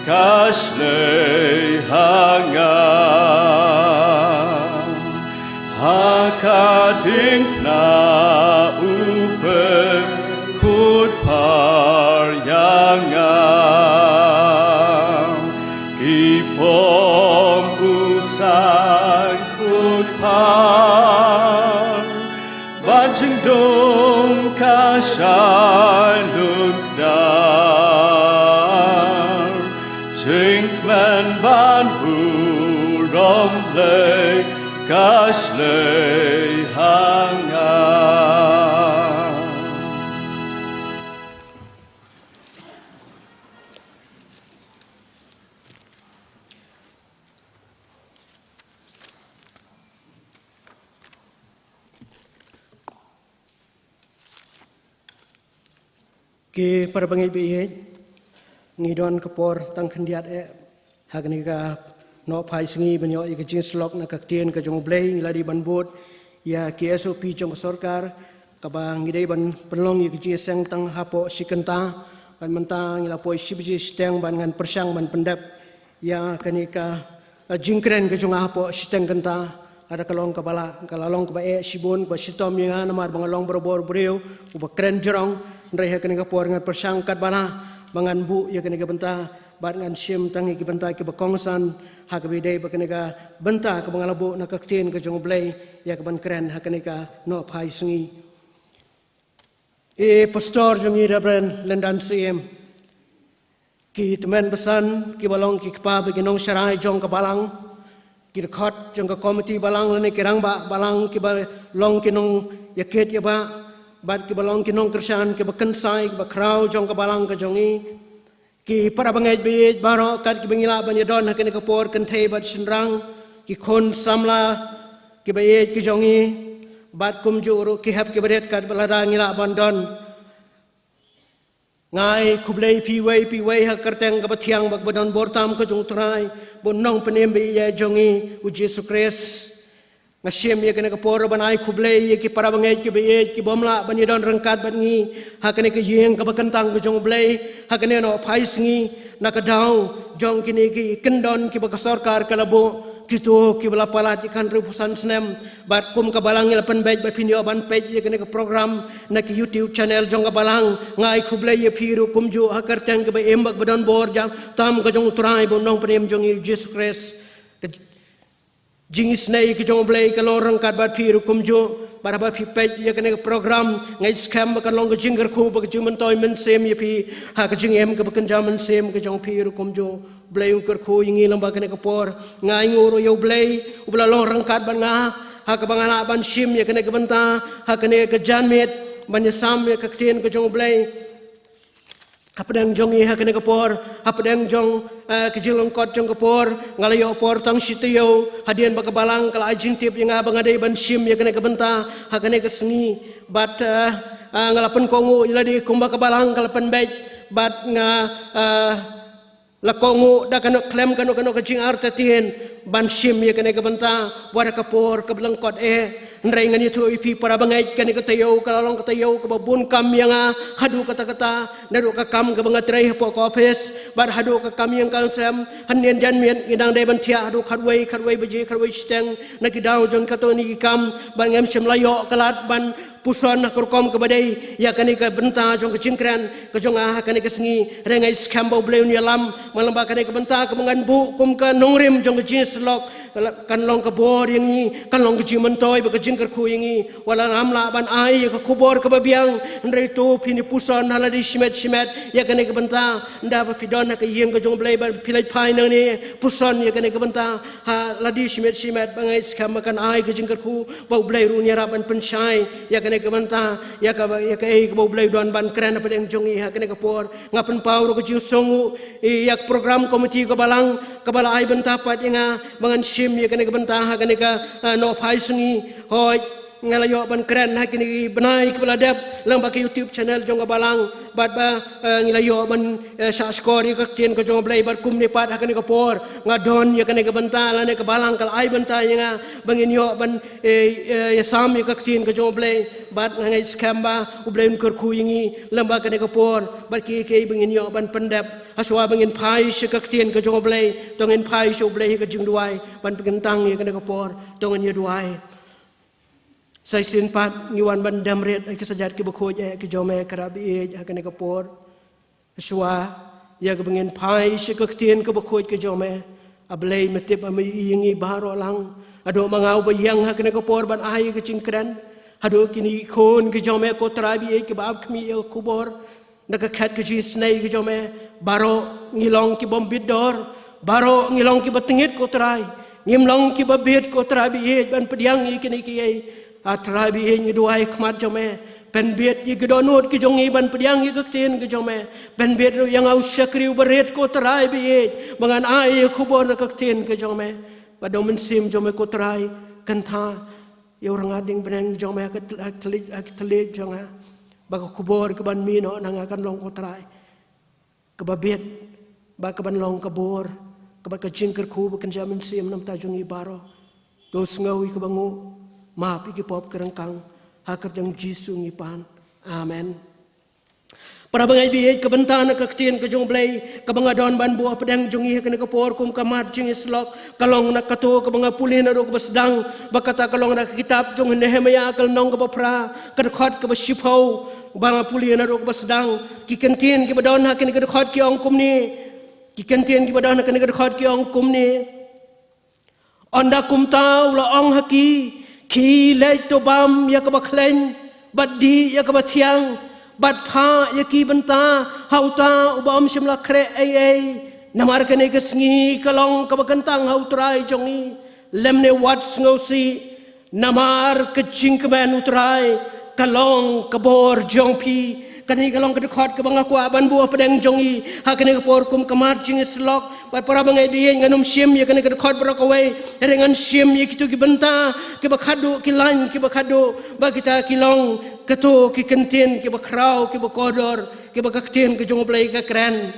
ka shlei ha nga. Ha ka diengphna u pynkut par ïa nga. Ki bym u saiñ kut par, bad jingdum ka shai lut kdar. Jingkmen bad burom Blei ka shlei ha nga. Ki para bangeit ba ïeit, ngi don ka por tang khyndiat eh ha kane ka nohphai sngi ban ïoh ïa ka jingsyllok na ka ktien ka jong U Blei. Ngi la dei ban bud ïa ki S O P jong ka sorkar kaba ngi dei ban pynlong ïa ka jingseng tang hapoh shi kynta. Ban mynta ngi la poi shi baje shiteng ban ngan pyrshang ban pyndep ïa kane ka, eh, jingkren ka jong nga hapoh shiteng kynta. Lada ka long kaba lah, ka la long kaba eh shibun, kaba shitom ïa nga namar ba nga long barabor briew uba kren jrong. Hynrei ha kane ka por ngan pyrshang katba lah ba ngan buh ïa kane ka bynta bad ngan shim tang ïa ki bynta kiba kongsan ha kaba ïadei bad kane ka bynta kaba nga la buh na ka ktien ka jong U Blei ïa kaban kren ha kane ka nohphai sngi. I pastor jong ngi Reverend Lyndan Syiem, ki tymmen basan kiba long ki kpa bad ki nongsharai jong ka balang, ki dkhot jong ka komiti balang lane ki rangbah balang kiba long ki nongïakit ïabah bad kiba long ki nongkyrshan kiba kynsai kiba khraw jong ka balang ka jong ngi, ki para bangeit ba ïeit baroh kat kiba ngi lah ban ïadon ha kane ka por, kynthei bad shynrang, ki khun samla kiba ïeit ki jong ngi bad kumjuh ruh ki hep kiba rit kat ba lada ngi lah ban don. Nga ai khublei phi wei phi wei ha ka kyrteng kaba thiang bad kaba don bor tam ka jong U Trai bad U Nongpynim ba ïeit jong ngi U Jisu Khrist. Nga shim ïa kane ka por ban ai khublei ïa ki para bangeit kiba ïeit kibym lah ban ïadon ryngkat bad ngi ha kane ka ïing kaba kyntang ka jong U Blei ha kane nohphai sngi, na ka daw jong kine ki kyndon kiba ka sorkar ka la buh, kito kiba la palat ïa ka hynriewphew san snem. Bad kum ka balang ngi la pynbeit ba phin ïoh ban peit ïa kane ka program na ki YouTube channel jong ka balang. Nga ai khublei ïa phi ruh kumjuh ha ka kyrteng kaba im bad kaba don bor jam tam ka jong U Trai bad U Nongpynim jong ngi U Jisu Khrist. Ka jingisynei ka jong U Blei ka long ryngkat bad phi ruh kumjuh. Bad haba phi peit ïa kane ka program, nga ngeit skhem ba kan long ka jingkyrkhu bad ka jingmyntoi mynsiem ïa phi ha ka jingim kaba kynja mynsiem ka jong phi ruh kumjuh. U Blei un kyrkhu ïa ngi lyngba kane ka por. Nga ainguh ruh ïa U Blei uba la long ryngkat bad nga ha kaba nga lah ban shim ïa kane ka bynta ha kane ka janmiet ban ïasam ïa ka ktien ka jong U Blei. Hapdeng jong ngi ha kane ka por, hapdeng jong, eh, ka jinglyngkot jong ka por, nga la ïoh por tang shi taïew hadien ba ka balang ka la ai jingtip ïa nga ba nga dei ban shim ïa kane ka bynta ha kane ka sngi. Bad, eh, eh, nga la pynkohnguh ïa lade kumba ka balang ka la pynbeit bad nga, eh, la kohnguh da kano khlem kano kano ka jingartatien ban shim ïa kane ka bynta wat ha ka por kaba lyngkot eh. Hynrei ngan ïathuh ïa phi para bangeit, kane ka taïew ka la long ka taïew kaba bun kam ïa nga haduh katta katta, naduh ka kam kaba nga trei hapoh ka ophis bad haduh ka kam ïing kam sem. Hynnin janmiet ngi dang dei ban thiah haduh khatwei, khatwei baje, khatwei shiteng na ki daw jong katto katne ki kam bad ngam shym la ïoh ka lad ban puson ha ka rukom kaba dei ïa kane ka bynta jong ka jingkren ka jong nga ha kane ka sngi. Hynrei nga ngeit skhem ba U Blei un ïalam man lyngba kane ka bynta kaba ngan buh kum ka nongrim jong ka jingsyllok. Kan long ka bor ïa ngi, kan long ka jingmyntoi bad ka jingkyrkhu ïa ngi. Wat la ngam lah ban ai ïa ka khubor kaba biang, hynrei to phin ïa puson ha lade shimet shimet ïa kane ka bynta. Ynda ba phi don ha ka ïing ka jong U Blei bad phi leit phai nangne, puson ïa kane ka bynta ha lade shimet shimet, ba nga ngeit skhem ba kan ai ka jingkyrkhu ba U Blei ruh un ïarap ban pynshai ïa kane ka bynta, ïa ka, ïa kaei kaba U Blei u don ban kren hapdeng jong ngi ha kane ka por. Nga pynpaw ruh ka jingsngewnguh ïa ka program committee ka balang kaba la ai bynta pat ïa nga ba ngan shim ïa kane ka bynta ha kane ka, ah, nohphai sngi. Hooid, nga la ïoh ban kren ha kine ki bnai kiba la dep lyngba ka YouTube channel jong ka balang bad ba, eh, ngi la ïoh ban, eh, shahshkor ïa ka ktien ka jong U Blei bad kumne pat ha kane ka por nga don ïa kane ka bynta lane ka balang ka la ai bynta ïa nga ba ngin ïoh ban, eh, eh, ïasam ïa ka ktien ka jong U Blei. Bad nga ngeit skhem ba U Blei un kyrkhu ïa ngi lyngba kane ka por bad kiei kiei ba ngin ïoh ban pyndep. Hashwa ba ngin phai sha ka ktien ka jong U Blei, to ngin phai sha U Blei ha ka jingduwai. Ban pynkyntang ïa kane ka por, to ngin ïa duwai. Sa shisien pat ngi wan ban dem rit ha ki kjat kiba khuid eh ki jong me, Kynrad ba ïeit, ha kane ka por. Hashwa ïa kaba ngin phai sha ka ktien kaba khuid ka jong me, A Blei, me tip, me ïohi ïa ngi baroh lang. Haduh ma nga uba ïeng ha kane ka por ban ai ka jingkren, haduh kine ki khun ki jong me, ko Trai ba ïeit, kiba ap khmih ïa ka khubor na ka khet ka jingisynei ka jong me, baroh ngi long kibym bit dor, baroh ngi long kiba tyngit, ko Trai. Ngim long kiba bit, ko Trai ba ïeit, ban pdiang ïa kine kiei. A Trai ba ïeit, ngi duwai ha khmat jong me, pynbit ïa ki dohnud ki jong ngi ban pdiang ïa ka ktien ka jong me. Pynbit ruh ïa nga u shakri uba rit, ko Trai ba ïeit, ba ngan ai ïa ka khubor na ka ktien ka jong me. Bad da u Mynsiem jong me, ko Trai, kyntha ïa u rangbah dieng bneng jong me ha ka tl-, ha ka thylliej, ha ka thylliej jong nga. ba ka khubor kaban mih noh na nga kan long, ko Trai, kaba bit, ba kaban long ka bor, kaba ka jingkyrkhu ba kynja mynsiem namar jong ngi baroh. To sngew ïa kaba nguh, map ïa ki pop ki ryngkang, ha ka kyrteng Jisu ngi pan. Amen. Para bangeit baieit, ka bynta na ka ktien ka jong U Blei kaba nga don ban buh hapdeng jong ngi ha kane ka por kum ka mat jingïasyllok ka long na kato kaba nga pule naduh kaba sdang, ba kata ka long na ka kitab jong Nehemiah, ka lynnong kaba phra, ka dkhot kaba shiphew, ba nga pule naduh kaba sdang. Ki kyntien kiba don ha kane ka dkhot ki ong kumne. Ki kyntien kiba don ha kane ka dkhot ki ong kumne. Ynda kumta u la ong ha ki, khie leit to bam ïa kaba khleiñ, bad dih ïa kaba thiang, bad phah ïa ki bynta ha uta uba ym shym la khreh ei ei. Namar kane ka sngi ka long kaba kyntang ha U Trai jong ngi, lymne wat sngewsih. Namar ka jingkmen U Trai ka long ka bor jong phi. Kane ka long ka dkhot kaba nga kwah ban buh hapdeng jong ngi ha kane ka por kum ka mat jingïasyllok. Bad para bangeit baieit, ngan ym shim ïa kane ka dkhot baroh kawei, hynrei ngan shim ïa kito ki bynta kiba khatduh, ki lain kiba khatduh, ba kita ki long kato ki kyntien kiba khraw, kiba kordor, kiba ka ktien ka jong U Blei ka kren.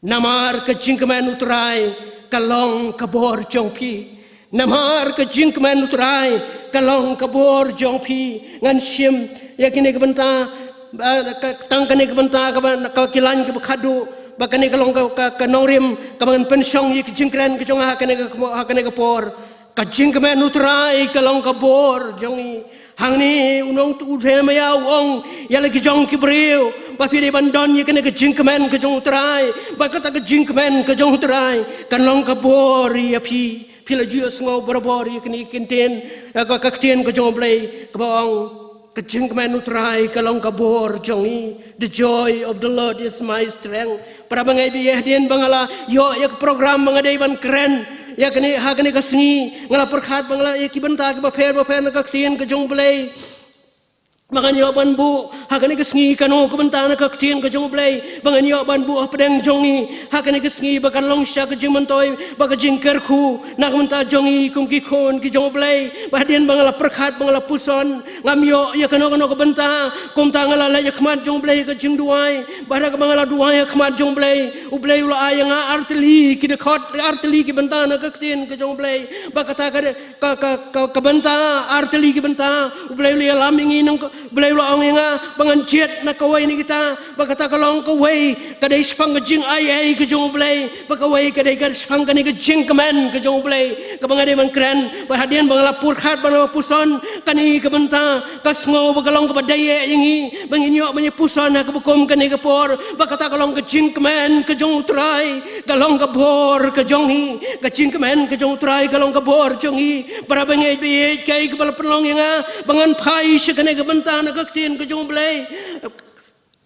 Namar ka jingkmen U Trai ka long ka bor jong phi. Namar ka jingkmen U Trai ka long ka bor jong phi. Ngan shim ïa kine ki bynta, ba, ka, tang kane ka bynta kaba, ka ki lain kiba khatduh, ba kane ka long ka, ka, ka nongrim kaba ngan pynshong ïa ki jingkren ka jong nga ha kane ka, ha kane ka por. Ka jingkmen U Trai ka long ka bor jong ngi. Hangne u nongtuh u Jeremiah u ong ïa la ki jong ki briew ba phi dei ban don ïa kane ka jingkmen ka jong U Trai. Ba kata ka jingkmen ka jong U Trai kan long ka bor ïa phi. Phi la ju ïohsngew barabor ïa kine ki ktien, ïa ka, ka ktien ka jong U Blei kaba ong, ka jingkmen U Trai ka long ka bor jong ngi. The joy of the Lord is my strength. Para bangeit baieit, hadien ba nga la ïoh ïa ka program ba nga dei ban kren ïa kane ha kane ka sngi, nga la pyrkhat ba nga la ïa ki bynta kiba pher bapher na ka ktien ka jong U Blei. Ba ngan ïoh ban buh ha kane ka sngi kano ka bynta na ka ktien ka jong U Blei ba ngan ïoh ban buh hapdeng jong ngi ha kane ka sngi, ba kan long shisha ka jingmyntoi bad ka jingkyrkhu na ka bynta jong ngi kum ki khun ki jong U Blei. Bad hadien ba nga la pyrkhat, ba nga la puson, ngam ïoh ïa kano kano ka bynta. Kumta nga la leit ha khmat jong U Blei ha ka jingduwai. Bad haba nga la duwai ha khmat jong U Blei, U Blei u la ai ïa nga artylli ki dkhot, artylli ki bynta na ka ktien ka jong U Blei. Bad kata ka, ka, ka, ka, ka bynta, artylli ki bynta, U Blei u la ïalam ïa ngi, nang, U Blei u la ong ïa nga ba ngan jied na kawei na kita. Bad kata ka long kawei, ka dei shaphang ka jingaiei ka jong U Blei. Bad kawei ka dei ka shaphang kane ka jingkmen ka jong U Blei kaba nga dei ban kren. Bad hadien ba nga la pyrkhat, ba nga la puson kane ka bynta, nga sngew ba ka long kaba dei eh ïa ngi ba ngin ïoh ban ïa puson ha kaba kum kane ka por. Bad kata ka long ka jingkmen ka jong U Trai ka long ka bor ka jong ngi. Ka jingkmen ka jong U Trai ka long ka bor jong ngi. Para bangeit baieit, kaei kaba la pynlong ïa nga ba ngan phai sha kane ka bynta na ka ktien ka jong U Blei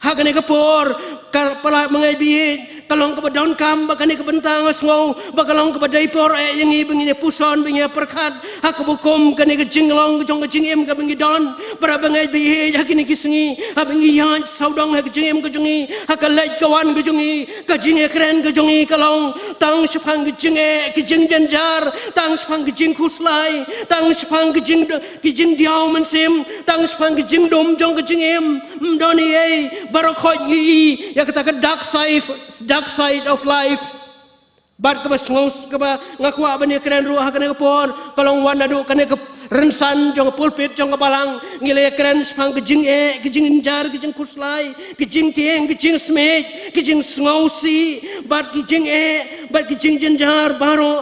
ha kane ka por? Ka, para bangeit baieit, ka long kaba donkam ba kane ka bynta, nga sngew ba ka long kaba dei por eh ïa ngi ba ngin ïa puson, ba ngin ïa pyrkhat ha kaba kum kane ka jinglong jong ka jingim kaba ngi don. Para bangeit baieit, ha kine ki sngi haba ngi ïaid sawdong ha ka jingim ka jong ngi, ha ka leit ka wan ka jong ngi, ka jingïakren ka jong ngi ka long tang shaphang ka jingeh, ka jingjynjar, tang shaphang ka jingkhuslai, tang shaphang ka jing, ka jingdiaw mynsiem, tang shaphang ka jingdum jong ka jingim. Ym don ei ei, baroh khoit ngi ïohi ïa kata ka dark side, dark side of life. Bad kaba sngew, kaba nga kwah ban ïakren ruh ha kane ka por, ka long wat naduh kane ka rynsan jong ka pulpit jong ka balang, ngi la ïakren shaphang ka jingeh, ka jingjynjar, ka jingkhuslai, ka jingtieng, ka jingsmiej, ka jingsngewsih, bad ka jingeh, bad ka jingjynjar baroh.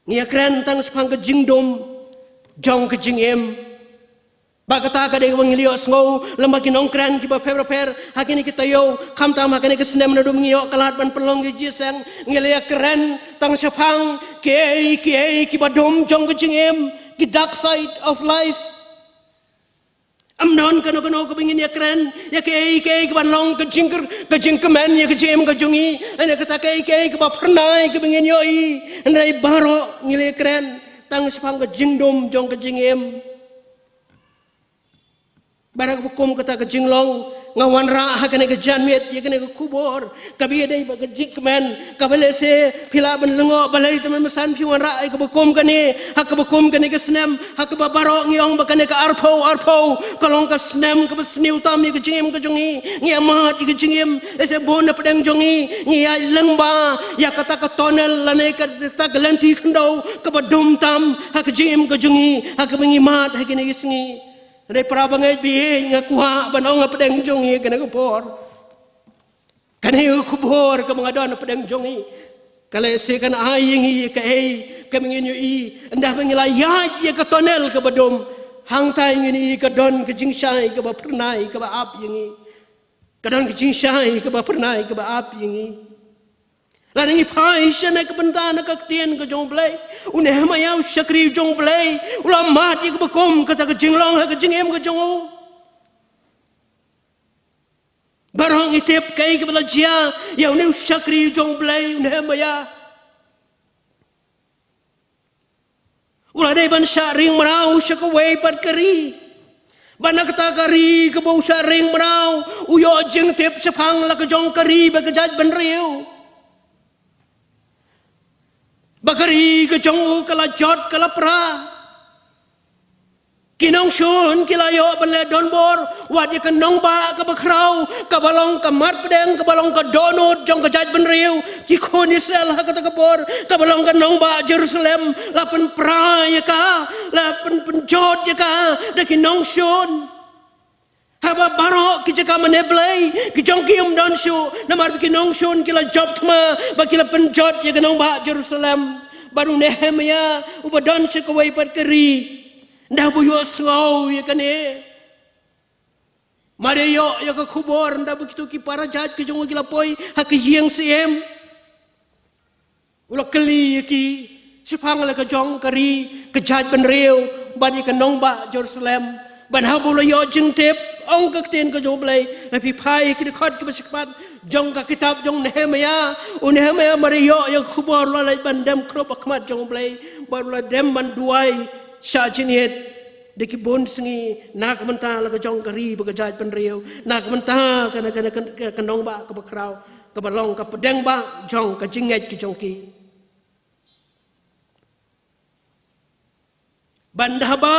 Ngi ïakren tang shaphang ka jingdum jong ka jingim. Bad kata ka dei kaba ngi la ïohsngew lem bad ki nongkren kiba pher bapher ha kine ki taïew, khamtam ha kane ka snem naduh ba ngi ïoh ka lad ban pynlong ïa ka jingïaseng. Ngi la ïakren tang shaphang kiei kiei kiba dum jong ka jingim, ki dark side of life. Ym don kano kano kaba ngin ïakren ïa kiei kiei kiban long ka jingkyrkhu, ka jingkmen ïa ka jingim ka jong ngi, lane kata kiei kiei kiba phyrnai kaba ngin ïohi. Hynrei baroh ngi la ïakren tang shaphang ka jingdum jong ka jingim. Bad ha kaba kum kata ka jinglong Nga wanrah ha kane ka janmiet ïa kane ka khubor kaba ïadei bad ka jingkmen, kaba lehse phi lah ban lyngngoh balei te mynsan phi wanrah ïa kaba kum kane, ha kaba kum kane ka snem, ha kaba baroh ngi ong ba kane ka arphew arphew ka long ka snem kaba sniew tam ïa ka jingim ka jong ngi. Ngi ïa mad ïa ka jingim, lehse bun na pdeng jong ngi ngi ïa lyngngoh ïa kata ka tunnel lane kata ka lynti khyndew kaba dum tam ha ka jingim ka jong ngi, ha kaba ngi mad ha kine ki sngi. Hynrei para bangeit ba ïeit, nga kwah ban ong ha pdeng jong ngi kane ka por, kane ka khubor kaba nga don ha pdeng jong ngi ka lehse kan ai ïa ngi kaei kaba ngin ïohi. Ynda ba ngi la ïaid ïa ka tunnel kaba dum, hangta ngin ïohi ka don ka jingshai kaba phyrnai kaba ap ïa ngi. Ka don ka jingshai kaba phyrnai kaba ap ïa ngi. Lada ngi phai sha ka bynta na ka ktien ka jong U Blei, u Nehemaïah u shakri jong U Blei u la mad ïa kaba kum kata ka jinglong ha ka jingim ka jong u. Baroh ngi tip kaei kaba la jia ïa une u shakri jong U Blei, u Nehemaïah. U la dei ban shah ring mraw sha kawei pat ka ri. Bad na kata ka ri kaba u shah ring mraw, u ïoh jingtip shaphang la ka jong ka ri bad ka jaitbynriew, ba ka ri ka jong u ka la jot, ka la pra. Ki nongshun ki la ïoh ban leh donbor wat ïa ka nongbah kaba khraw, kaba long ka mat pdeng, kaba long ka dohnud jong ka jaitbynriew, ki khun Israel ha kata ka por, kaba long ka nongbah Jerusalem. La pynpra ïa ka, la pyn, pynjot ïa ka da ki nongshun. Haba baroh ki jaka mane blei ki jong ki ym don shuh, namar ba ki nongshun ki la jop thma bad ki la pynjot ïa ka nongbah Jerusalem. Bad u Nehemaïah uba don sha kawei pat ka ri, ynda ba u ïohsngew ïa kane, mar ïoh ïa ka khubor ynda ba kito ki para jait ki jong u ki la poi ha ka ïing syiem, u la kylli ïa ki shaphang la ka jong ka ri, ka jaitbynriew bad ïa ka nongbah Jerusalem. Bad haba u la ïoh jingtip, ong ka ktien ka jong U Blei, lada phi phai ki dkhot kiba shakhmat jong ka kitab jong Nehemaïah, u Nehemaïah mar ïoh ïa ka khubor u la leit ban dem khrup ha khmat jong U Blei bad u la dem ban duwai shah jingit da ki bun sngi na ka bynta la ka jong ka ri bad ka jaitbynriew, na ka bynta ka, ka, ka, ka, ka nongbah kaba khraw, kaba long ka pdeng bah jong ka jingngeit ka jong ki. Bad haba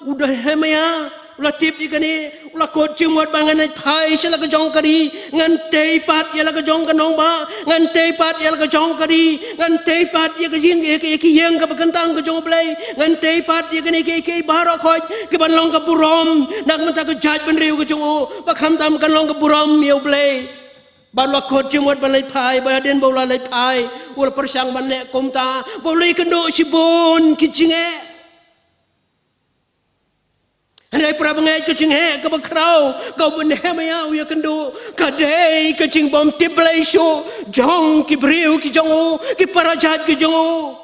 u Nehemaïah u la tip ïa kane, u la khot jingmut ba ngan phai sha la ka jong ka ri, ngan tei pat ïa la ka jong ka nongbah, ngan tei pat ïa la ka jong ka ri, ngan tei pat ïa ka ïing, ïa ka, ïa ka ïing kaba kyntang ka jong U Blei, ngan tei pat ïa kane, ïa ka, ïa ka baroh khoit kiban long ka burom na ka bynta ka jaitbynriew ka jong u, ba khamtam kan long ka burom ïa U Blei. Bad u la khot jingmut ban leit phai, bad hadien ba u la leit phai, u la pyrshang ban leh kumta, bad u la ïakynduh shibun ki jingeh. Hynrei para bangeit, ka jingeh kaba khraw kaba u Nehemaïah u ïakynduh ka dei ka jingbym tip Blei shuh jong ki briew ki jong u, ki para jait ki jong u.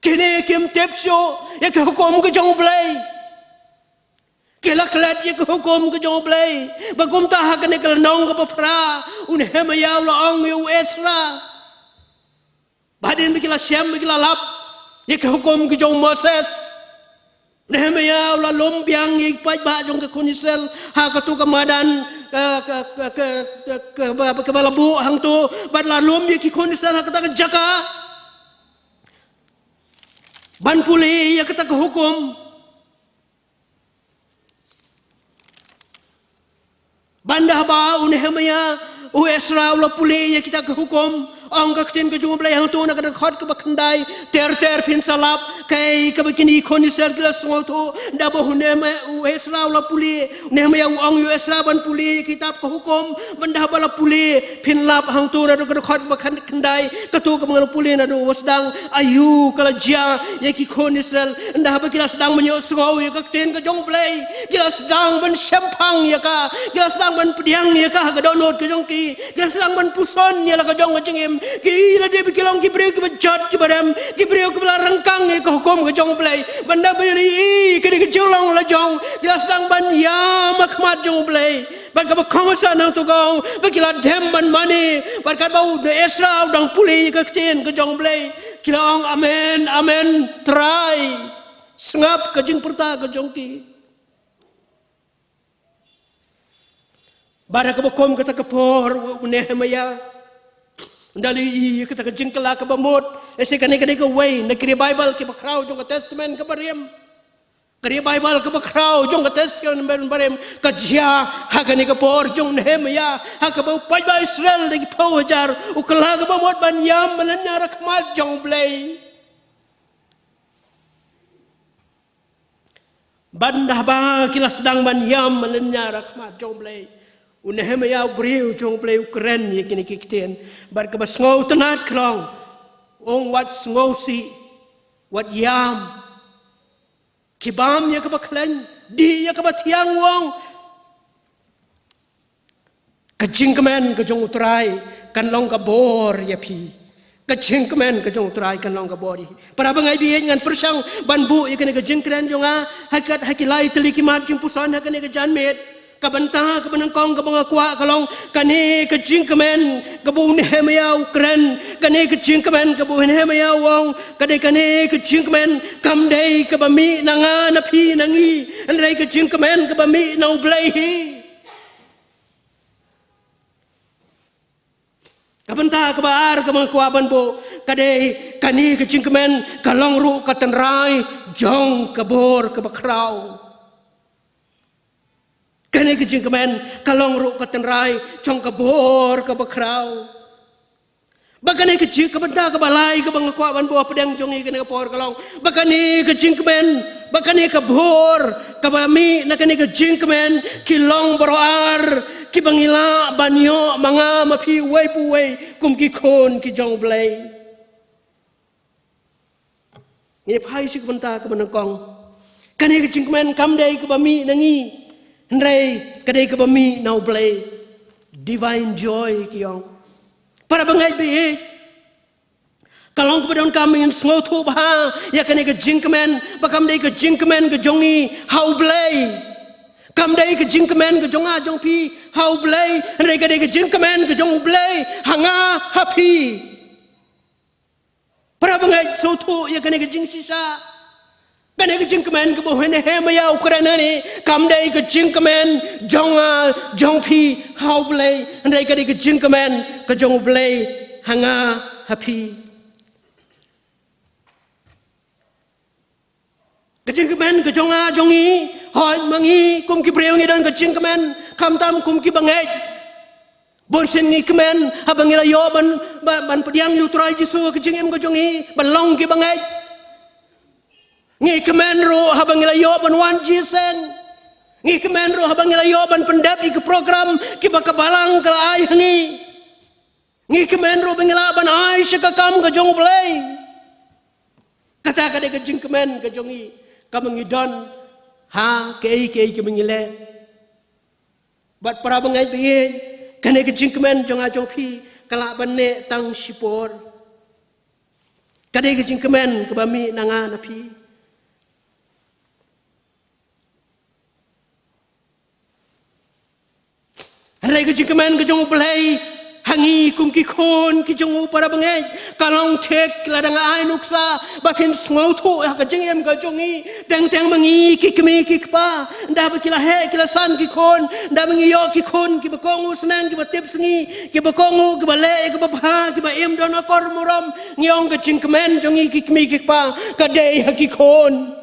Kine kim tip shuh ïa ka hukum ka jong U Blei. Ki la klet ïa ka hukum ka jong U Blei. Bad kumta ha kane ka lynnong kaba phra, u Nehemaïah u la ong ïa u Esra, ba hadien ba ki la shem, ba ki la lap ïa ka hukum ka jong u Moses, u Nehemaïah u la lum biang ïa ki paidbah jong ka khun Israel ha kato ka madan, ka, ka, kaba, kaba la buh hangto, bad la lum ïa ki khun Israel ha kata ka jaka ban pule ïa kata ka hukum. Bad haba u Nehemaïah, u Esra u la pule ïa kita ka hukum, ong ka ktien ka jong U Blei hangto na ka dkhot kaba khyndai: Ter ter phin sa lap kaei kaba kine ki khun Israel ki la sngewthuh. Haba u Nehemaïah, u Esra u la pule, u Nehemaïah u ong ïa u Esra ban pule ïa kitab ka hukum. Bad haba la pule, phin lap hangto na ka dkhot kaba khyn-, khyndai, kato kaba nga la pule naduh ba sdang, aïu ka la jia ïa ki khun Israel. Hynda haba ki la sdang ban ïohsngew ïa ka ktien ka jong U Blei, ki la sdang ban shemphang ïa ka, ki la sdang ban pdiang ïa ka ha ka dohnud ka jong ki, ki la sdang ban puson ïa la ka jong ka jingim. Ki la dei ba ki long ki briew kiba jot kiba rem, ki briew kiba la ryngkang ïa ka hukum ka jong U Blei. Bad haba ki la ïohi ïa ka jinglong la jong, ki la sdang ban ïam ha khmat jong U Blei. Bad kaba kongsan hangto ka ong ba ki la dem ban mane. Bad katba u Esra u dang pule ïa ka ktien ka jong U Blei, ki la ong, "Amen, amen, Trai." Sngap ka jingpyrta ka jong ki. Bad ha kaba kum kata ka por, u Nehemiah, nda lei ïa kata ka jingkylla kaba mut. Ese kane ka dei kawei na ki revival kiba khraw jong ka Testament kaba rim. Ka revival kaba khraw jong ka Testament ba rim ka jia ha kane ka por jong u Nehemiah, ha kaba u paidbah Israel da ki phew hajar u kylla kaba mut ban ïam lynñiar ha khmat jong u Blei. Bad haba ki la sdang ban ïam lynñiar ha khmat jong u Blei, u Nehemiah u briew jong u Blei u kren ïa kine ki ktien. Bad kaba sngewtynnat ka long, u ong, wat sngewsih, wat ïam. Khie bam ïa kaba khlaiñ, dih ïa kaba thiang, u ong. Ka jingkmen ka jong u Trai kan long ka bor ïa phi. Ka jingkmen ka jong u Trai kan long ka bor ïa phi. Para bangeit, bad ngan pyrshang ban buh ïa kane ka jingkren jong nga ha ki, ha ki lai tylli ki mat jingpuson ha kane ka janmiet. Ka bynta kaba nyngkong kaba nga kwah ka long, kane ka jingkmen kaba u Nehemiah u kren, kane ka jingkmen kaba u Nehemiah u ong, ka dei kane ka jingkmen kam dei kaba mih na nga na phi na ngi, hynrei ka jingkmen kaba mih na u Blei hi. Ka bynta kaba ar kaba nga kwah ban buh, ka dei kane ka jingkmen ka long ruh ka tynrai jong ka bor kaba khraw. Kane ka jingkmen ka long ruh ka tynrai jong ka bor kaba khraw. Ba kane ka jing, ka bynta kaba lai kaba nga kwah ban buh hapdeng jong ngi kane ka por ka long, ba kane ka jingkmen, ba kane ka bor kaba mih na kane ka jingkmen, ki long baroh ar kiba ngi lah ban ïoh ma nga ma phi uwei pa uwei kum ki khun ki jong u Blei. Ngin ïa phai sha ka bynta kaba nyngkong. Kane ka jingkmen kam dei kaba mih na ngi, hynrei ka dei kaba mih na u Blei. Divine joy ki ong. Para bangeit, bad ka long kaba donkam ba ngin sngewthuh bha ïa kane ka jingkmen, ba kam dei ka jingkmen ka jong ngi ha u Blei. Kam dei ka jingkmen ka jong nga jong phi ha u Blei, hynrei ka dei ka jingkmen ka jong u Blei ha nga ha phi. Para bangeit, sngewthuh ïa kane ka jingshisha. Kane ka jingkmen kaba u Nehemiah u kren hangne, kam dei ka jingkmen jong nga jong phi ha u Blei, hynrei ka dei ka jingkmen ka jong u Blei ha nga ha phi. Ka jingkmen ka jong nga jong ngi, hooid, ma ngi kum ki briew ngi don ka jingkmen, khamtam kum ki bangeit. Bun sien ngi kmen haba ngi la ïoh ban, ban, ban pdiang ïa u Trai Jisu ha ka jingim ka jong ngi, ban long ki bangeit. Ngi kmen ruh haba ngi la ïoh ban wan jingïaseng. Ngi kmen ruh haba ngi la ïoh ban pyndep ïa ki program kiba ka Balang ka la ai ha ngi. Ngi kmen ruh ba ngi lah ban ai sha ka kam ka jong u Blei. Kata ka dei ka jingkmen ka jong ngi, kaba ngi don ha kaei kaei kaba ngi leh. Bad para bangeit, bad kane ka jingkmen jong nga jong phi ka lah ban neh tang shipor. Ka dei ka jingkmen kaba mih na nga na phi. Hynrei ka jingkmen ka jong u Blei ha ngi kum ki khun ki jong u, para bangeit, ka long thik lada nga ai nuksa ba phin sngewthuh ha ka jingim ka jong ngi. Teng teng ma ngi ki kmie ki kpa, ynda ba ki la heh ki la san ki khun, ynda ba ngi ïoh ki khun kiba kohnguh sneng, kiba tip sngi, kiba kohnguh, kiba leh ïa kaba bha, kiba im don akor burom, ngi ong ka jingkmen jong ngi ki kmie ki kpa ka dei ha ki khun.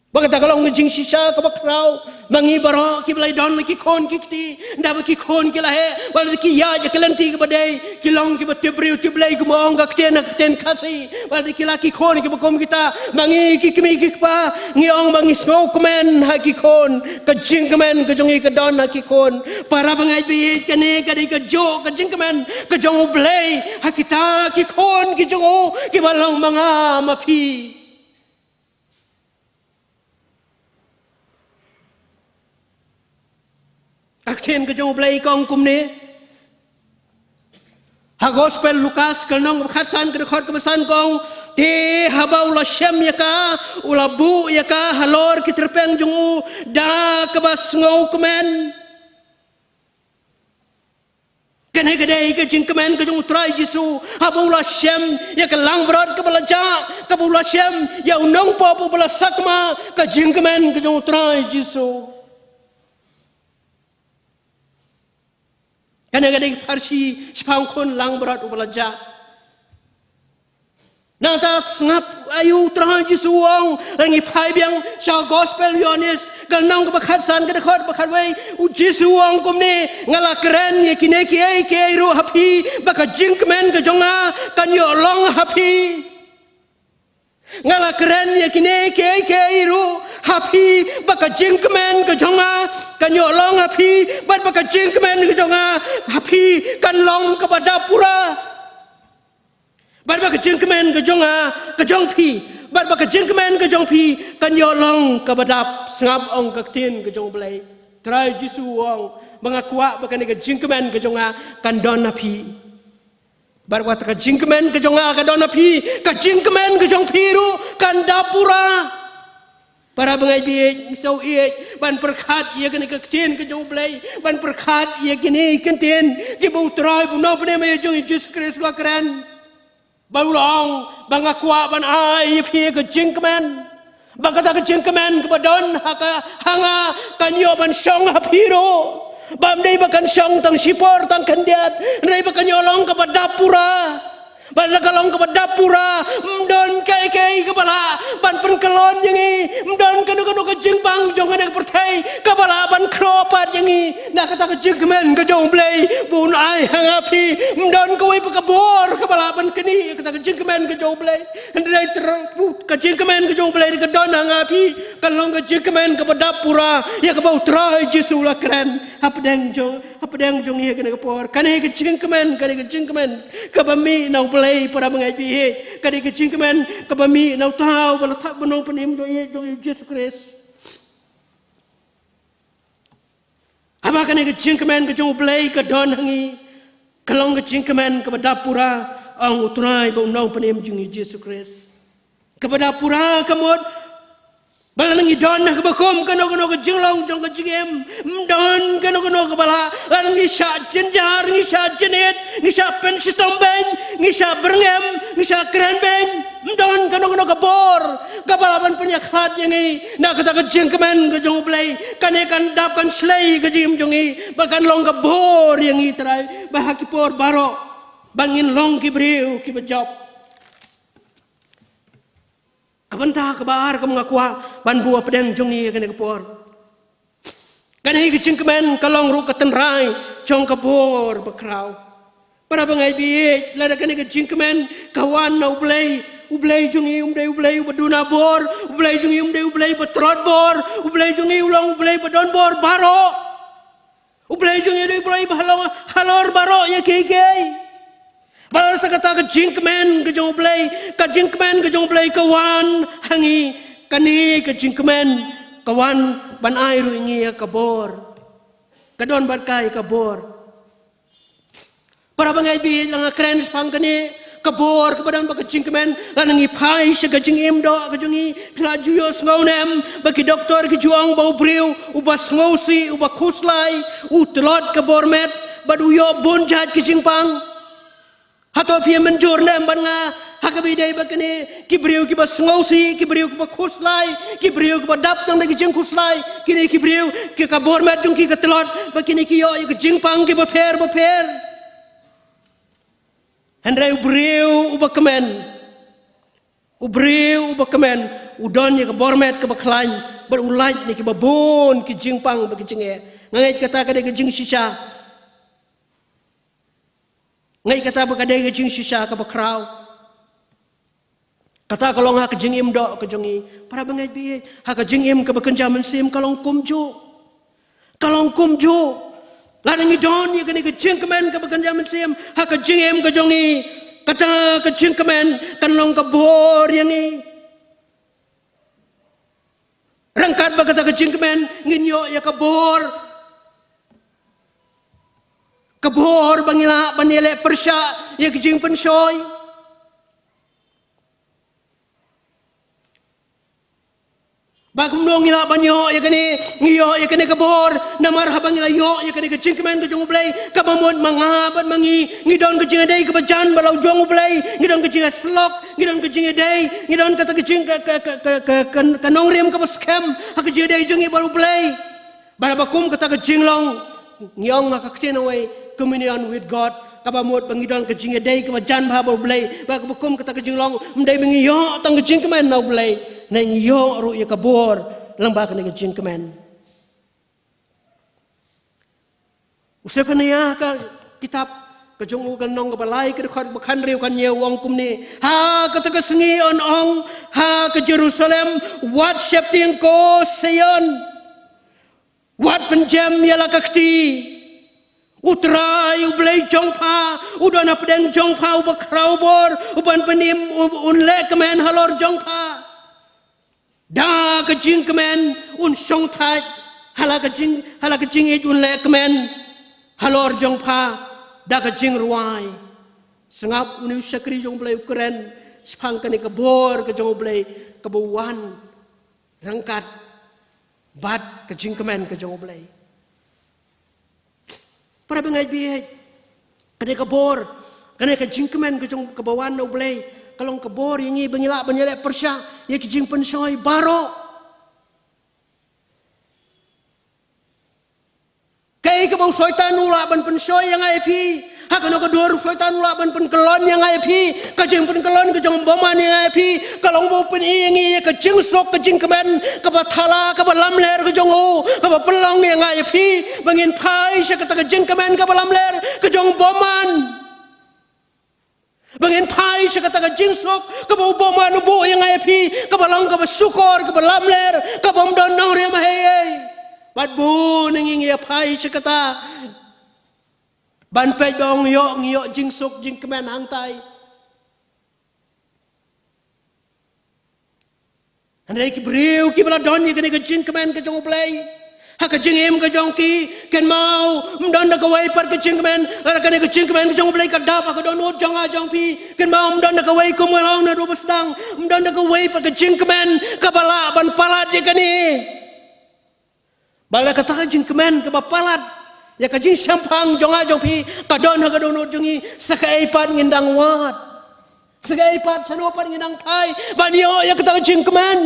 Ba kata ka long ka jingshisha kaba khraw. Ma ngi baroh kiba la don la ki khun ki kti, ynda ba ki khun ki la heh, ba la ki ïaid ïa ka lynti kaba dei, ki long kiba tip briew tip Blei, kumba ong ka ktien ha ka ktien Khasi, ba la ki la ki khun kiba kum kita. Ma ngi ki kmie ki kpa, ngi ong ba ngi sngewkmen ha ki khun. Ka jingkmen ka jong ngi ka don ha ki khun. Para bangeit, bad kane ka dei kajuh ka jingkmen ka jong u Blei ha kita ki khun ki jong u, kiba long ma nga ma phi. Ka ktien ka jong u Blei ka ong kumne ha Gospel Lukas ka lynnong kaba khatsan, ka dkhot kaba san, ka ong: Te haba u la shem ïa ka, u la buh ïa ka halor ki tyrpeng jong u da kaba sngewkmen. Kane ka dei ka jingkmen ka jong u Trai Jisu haba u la shem ïa ka langbrot kaba la jah, kaba u la shem ïa u nongpop uba la sakma, ka jingkmen ka jong u Trai Jisu. Hana ka dei ka pharshi shaphang khun langbrot uba la jah. Nangta sngap aïu u Trai Jisu u ong, la ngi phai biang sha Gospel Ïoannis, ka lynnong kaba khatsan, ka dkhot ba khatwei, u Jisu u ong kumne, nga la kren ïa kine kiei kiei ruh ha phi, ba ka jingkmen ka jong nga kan ïoh long ha phi. Nga la kren ïa kine kiei kiei ruh ha phi, ba ka jingkmen ka jong nga kan ïoh long ha phi, bad ba ka jingkmen ka jong nga ha phi kan long kaba dap pura. Bad ba ka jingkmen ka jong nga, ka jong phi, bad ba ka jingkmen ka jong phi kan ïoh long kaba dap. Sngap, ong ka ktien ka jong U Blei. Trai Jisu u ong, ba nga kwah ba kane ka jingkmen ka jong nga kan don ha phi. Bad wat ka jingkmen ka jong nga ka don ha phi, ka jingkmen ka jong phi ruh kan dap pura. Para bangeit baieit, ngi sngew ïeit ban pyrkhat ïa kane ka ktien ka jong U Blei, ban pyrkhat ïa kine ki ktien kiba U Trai, ba U Nongpynim ïa jong ngi U Jisu Khrist u la kren. Ba u la ong, ba nga kwah ban ai ïa phi ka jingkmen. Ba kata ka jingkmen kaba don ha ka, ha nga, kan ïoh ban shong ha phi ruh. Bym dei ba kan shong tang shipor tang khyndiat, hynrei ba kan ïoh long kaba dap pura. Ba lada ka long kaba dap pura, ym don kaei kaei kaba lah ban pynkyllon ïa ngi, ym don kano kano ka jingbang jong kane ka pyrthei kaba lah ban khroh pat ïa ngi na kata ka jingkmen ka jong U Blei ba un ai ha nga ha phi. Ym don kawei pat ka bor kaba lah ban knieh ïa kata ka jingkmen ka jong U Blei. Hynrei tyrpud ka jingkmen ka jong U Blei ka don ha nga ha phi, kan long ka jingkmen kaba dap pura ïa kaba U Trai Jisu u la kren hapdeng jong, hapdeng jong ngi ha kane ka por. Kane ka jingkmen, kane ka jingkmen kaba mih na U Blei, para bangeit baieit. Kane ka jingkmen kaba mih na uta uba la thep ban long Nongpynim jong ngi, jong ngi U Jisu Khrist. Haba kane ka jingkmen ka jong U Blei ka don ha ngi, ka long ka jingkmen kaba dap pura, ong U Trai bad U Nongpynim jong ngi U Jisu Khrist. Kaba dap pura ka mut ba lada ngi don ha kaba kum kano kano ka jinglong jong ka jingim, ym don kano kano kaba lah, lada ngi shah jynjar, ngi shah jynit, ngi shah pynshitom beiñ, ngi shah byrngem, ngi shah kren beiñ, ym don kano kano ka bor kaba lah ban pynïakhlad ïa ngi na kata ka jingkmen ka jong U Blei. Kane kan dap, kan shlei ka jingim jong ngi, ba kan long ka bor ïa ngi, Trai, ba ha ki por baroh ba ngin long ki briew kiba jop. Ka bynta kaba ar kaba nga kwah ban buh hapdeng jong ngi ha kane ka por, kane ka jingkmen ka long ruh ka tynrai jong ka bor bakhraw. Para bangeit baieit, lada kane ka jingkmen ka wan na U Blei, U Blei jong ngi um dei U Blei uba duna bor, U Blei jong ngi um dei U Blei ba tlot bor, U Blei jong ngi u long U Blei ba don bor baroh. U Blei jong ngi u dei U Blei ba halor, halor baroh ïa kiei kiei. Ba lada kata ka jingkmen ka jong U Blei, ka jingkmen ka jong U Blei ka wan ha ngi, kane ka jingkmen ka wan ban ai ruh ïa ngi ïa ka bor. Ka don bad ka ïa ka bor. Para bangeit baieit, la nga kren shaphang kane ka bor kaba don bad ka jingkmen, lada ngi phai sha ka jingim doh ka jong ngi, phi la ju ïohsngew ne em ba ki doktor ki ju ong ba u briew uba sngewsih, uba khuslai, u tlot ka bor met bad u ïoh bun jait ki jingpang. Hato phi mynjur ne em bad nga ha kaba ïadei bad kine ki briew kiba sngewsih, ki briew kiba khuslai, ki briew kiba dap tang da ki jingkhuslai, kine ki briew ki ka bor met jong ki ka tlot, ba kine ki ïoh ïa ki jingpang kiba pher bapher? Hynrei u briew uba kmen, u briew uba kmen u don ïa ka bor met kaba khlaiñ bad u lait na kiba bun ki jingpang bad ki jingeh. Nga ngeit kata ka dei ka jingshisha. Nga ngeit kata ba ka dei ka jingshisha kaba khraw. Kata ka long ha ka jingim doh ka jong ngi. Para bangeit baieit, ha ka jingim kaba kynja mynsiem ka long kumjuh. Ka long kumjuh. Lada ngi don ïa kane ka jingkmen kaba kynja mynsiem ha ka jingim ka jong ngi, kata ka jingkmen kan long ka bor ïa ngi. Ryngkat bad kata ka jingkmen ngin ïoh ïa ka bor, ka bor ba ngi lah ban ïaleh pyrshah ïa ka jingpynshoi. Ba kumno ngi lah ban ïoh ïa kane, ngi ïoh ïa kane ka bor? Namar haba ngi la ïoh ïa kane ka jingkmen ka jong U Blei, kaba mut ma nga bad ma ngi ngi don ka jingïadei kaba jan bad la u jong U Blei, ngi don ka jingïasyllok, ngi don ka jingïadei, ngi don kata ka jing ka, ka, ka nongrim kaba skhem ha ka jingïadei jong ngi bad U Blei. Bad haba kum kata ka jinglong, ngi ong ha ka ktien kawei, communion with God, kaba mut ba ngi don ka jingïadei kaba jan bha bad U Blei, bad kaba kum kata ka jinglong, ym dei ba ngi ïoh tang ka jingkmen na U Blei, hynrei ngi ïoh ruh ïa ka bor lyngba kane ka jingkmen. U Sephaniah ka kitab ka jong u ka lynnong kaba lai ka dkhot ba khathynriew khathynñiew u ong kumne: Ha kata ka sngi yn ong ha ka Jerusalem, wat sheptieng ko Sion, wat pynjem ïa la ka kti. U Trai U Blei jong pha u don hapdeng jong pha, uba khraw bor, u ban pynim, u, un leh kmen halor jong pha. Da ka jingkmen un shongthait ha la ka jing, ha la ka jingïeit, un leh kmen halor jong pha da ka jingrwai. Sngap, une u shakri jong U Blei u kren shaphang kane ka bor ka jong U Blei kaba wan ryngkat bad ka jingkmen ka jong U Blei. Para bangeit bieit, kane ka bor, kane ka jingkmen ka jong, kaba wan na U Blei, ka long ka bor ïa ngi ba ngi lah ban ïaleh pyrshah ïa ki jingpynshoi baroh. Kaei kaba u Soitan u lah ban pynshoi ïa nga ïa phi? Ha kano ka dur u Soitan u lah ban pynkyllon ïa nga ïa phi? Ka jingpynkyllon ka jong u bymman ïa nga ïa phi ka long ba u pyni ïa ngi ïa ka jingsuk, ka jingkmen kaba thala, kaba lamler ka jong u, kaba pynlong ïa nga ïa phi ba ngin phai sha kata ka jingkmen kaba lamler ka jong u bymman. Ba ngin phai sha kata ka jingsuk kaba u bymman u buh ïa nga ïa phi, kaba long kaba shukor, kaba lamler, kaba ym don nongrim ha ei ei. Bad bun na ngi ngi ïa phai sha kata ban peit ba ong ïoh, ngi ïoh jingsuk, jingkmen hangtai. Hynrei ki briew kiba la don ïa kane ka jingkmen ka jong U Blei ha ka jingim ka jong ki, kynmaw, ym don da kawei pat ka jingkmen, lada kane ka jingkmen ka jong U Blei ka dap ha ka dohnud jong nga jong phi, kynmaw, ym don da kawei, kum nga la ong naduh ba sdang, ym don da kawei pat ka jingkmen kaba lah ban palat ïa kane. Bad lada kata ka jingkmen kaba palat ïa ka jingshemphang jong nga jong phi ka don ha ka dohnud jong ngi, sa kaei pat ngin dang wad? Sa kaei pat, shano pat ngin dang phai ban ïoh ïa kata ka jingkmen?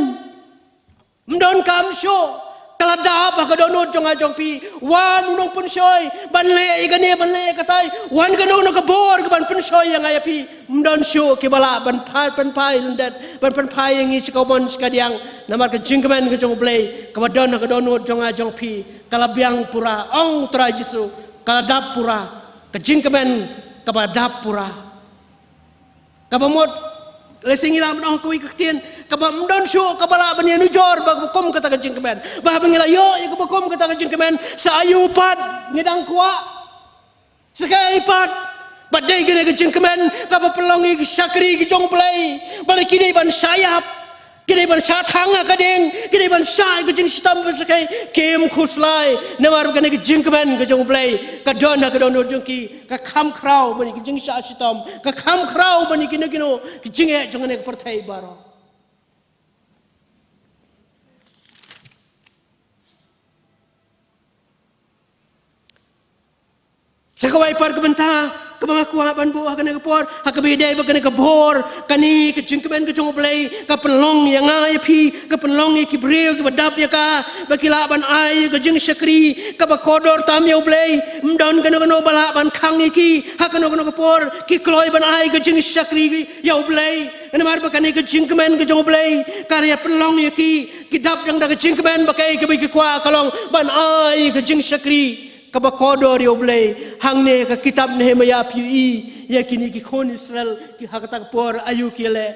Ym don kam shuh. Ka la dap ha ka dohnud jong nga jong phi. Wan u nongpynshoi ban leh ïa kane, ban leh ïa katai. Wan kano kano ka bor kaban pynshoi ïa nga ïa phi. Ym don shuh kiba lah ban pynphai, pynphai lyndet, ban pynphai ïa ngi sha ka mon sha ka diang. Namar ka jingkmen ka jong U Blei kaba don ha ka dohnud jong nga jong phi ka la biang pura, ong Trai Jisu, ka la dap pura. Ka jingkmen kaba dap pura, kaba mut, lehse ngi lah ban ong kawei ka ktien, kaba ym don shuh kaba lah ban ïanujor ba kaba kum kata ka jingkmen. Ba haba ngi la ïoh ïa kaba kum kata ka jingkmen, sa aïu pat ngi dang kwah? Sa kaei pat? Ba dei kane ka jingkmen kaba pynlong ïa ki shakri ki jong U Blei ba la ki dei ban shah ïap, ki dei ban shah thang ha ka ding, ki dei ban shah ïa ka jingshitom, ba sa kaei, kim khuslai. Namar ba kane ka jingkmen ka jong U Blei ka don ha ka dohnud jong ki, ka kham khraw ban ïa ki jingshah shitom, ka kham khraw ban ïa kino kino ki jingeh jong kane ka pyrthei baroh. Sa kawei pat ka bynta kaba nga kwah ban buh ha kane ka por, ha kaba ïadei bad kane ka bor, kane ka jingkmen ka jong U Blei ka pynlong ïa nga ïa phi, ka pynlong ïa ki briew kiba dap ïa ka, ba ki lah ban ai ka jingshakri kaba kordor tam ïa U Blei. Ym don kano kano ba lah ban khang ïa ki ha kano kano ka por. Ki kloi ban ai ka jingshakri ïa U Blei, namar ba kane ka jingkmen ka jong U Blei ka la pynlong ïa ki, ki dap tang da ka jingkmen, ba kaei kaba ki kwah ka long ban ai ka jingshakri kaba kordor ïa U Blei. Hangne ha ka kitab Nehemiah phi ïohi ïa kine ki khun Israel, ki ha kata ka por aïu ki leh?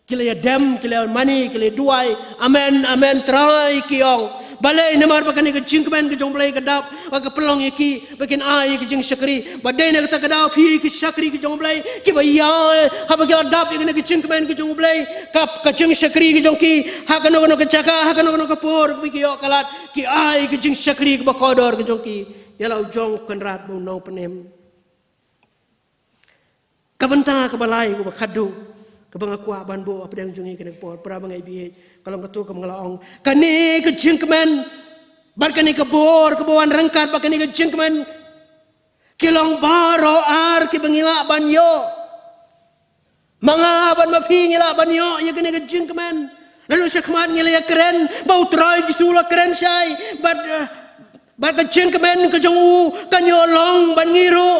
Ki la ïadem, ki la ïamane, ki la ïaduwai. Amen, amen Trai, ki ong. Balei? Namar ba kane ka jingkmen ka jong U Blei ka dap, ba ka pynlong ïa ki ba kin ai ka jingshakri. Ba dei na kata ka daw phi ki shakri ki jong U Blei kiba ïai, haba ki la dap ïa kane ka jingkmen ka jong U Blei, ka, ka jingshakri ka jong ki, ha kano kano ka jaka, ha kano kano ka por kaba ki ïoh ka lad, ki ai ka jingshakri kaba kordor ka jong ki ïa la u jong u kynrad bad u nongpynim. Ka bynta kaba lai, kaba khatduh, kaba nga kwah ban buh hapdeng jong ngi kane ka por, para bangeit bieit, ka long kato kaba nga la ong, kane ka jingkmen bad kane ka bor kaba wan ryngkat bad kane ka jingkmen ki long baroh ar kiba ngi lah ban ïoh. Ma nga bad ma phi ngi lah ban ïoh ïa kane ka jingkmen. Naduh shakhmat ngi la ïakren ba U Trai Jisu u la kren shai bad, eh, Bad ka jingkmen ka jong u kan ïoh long bad ngi ruh.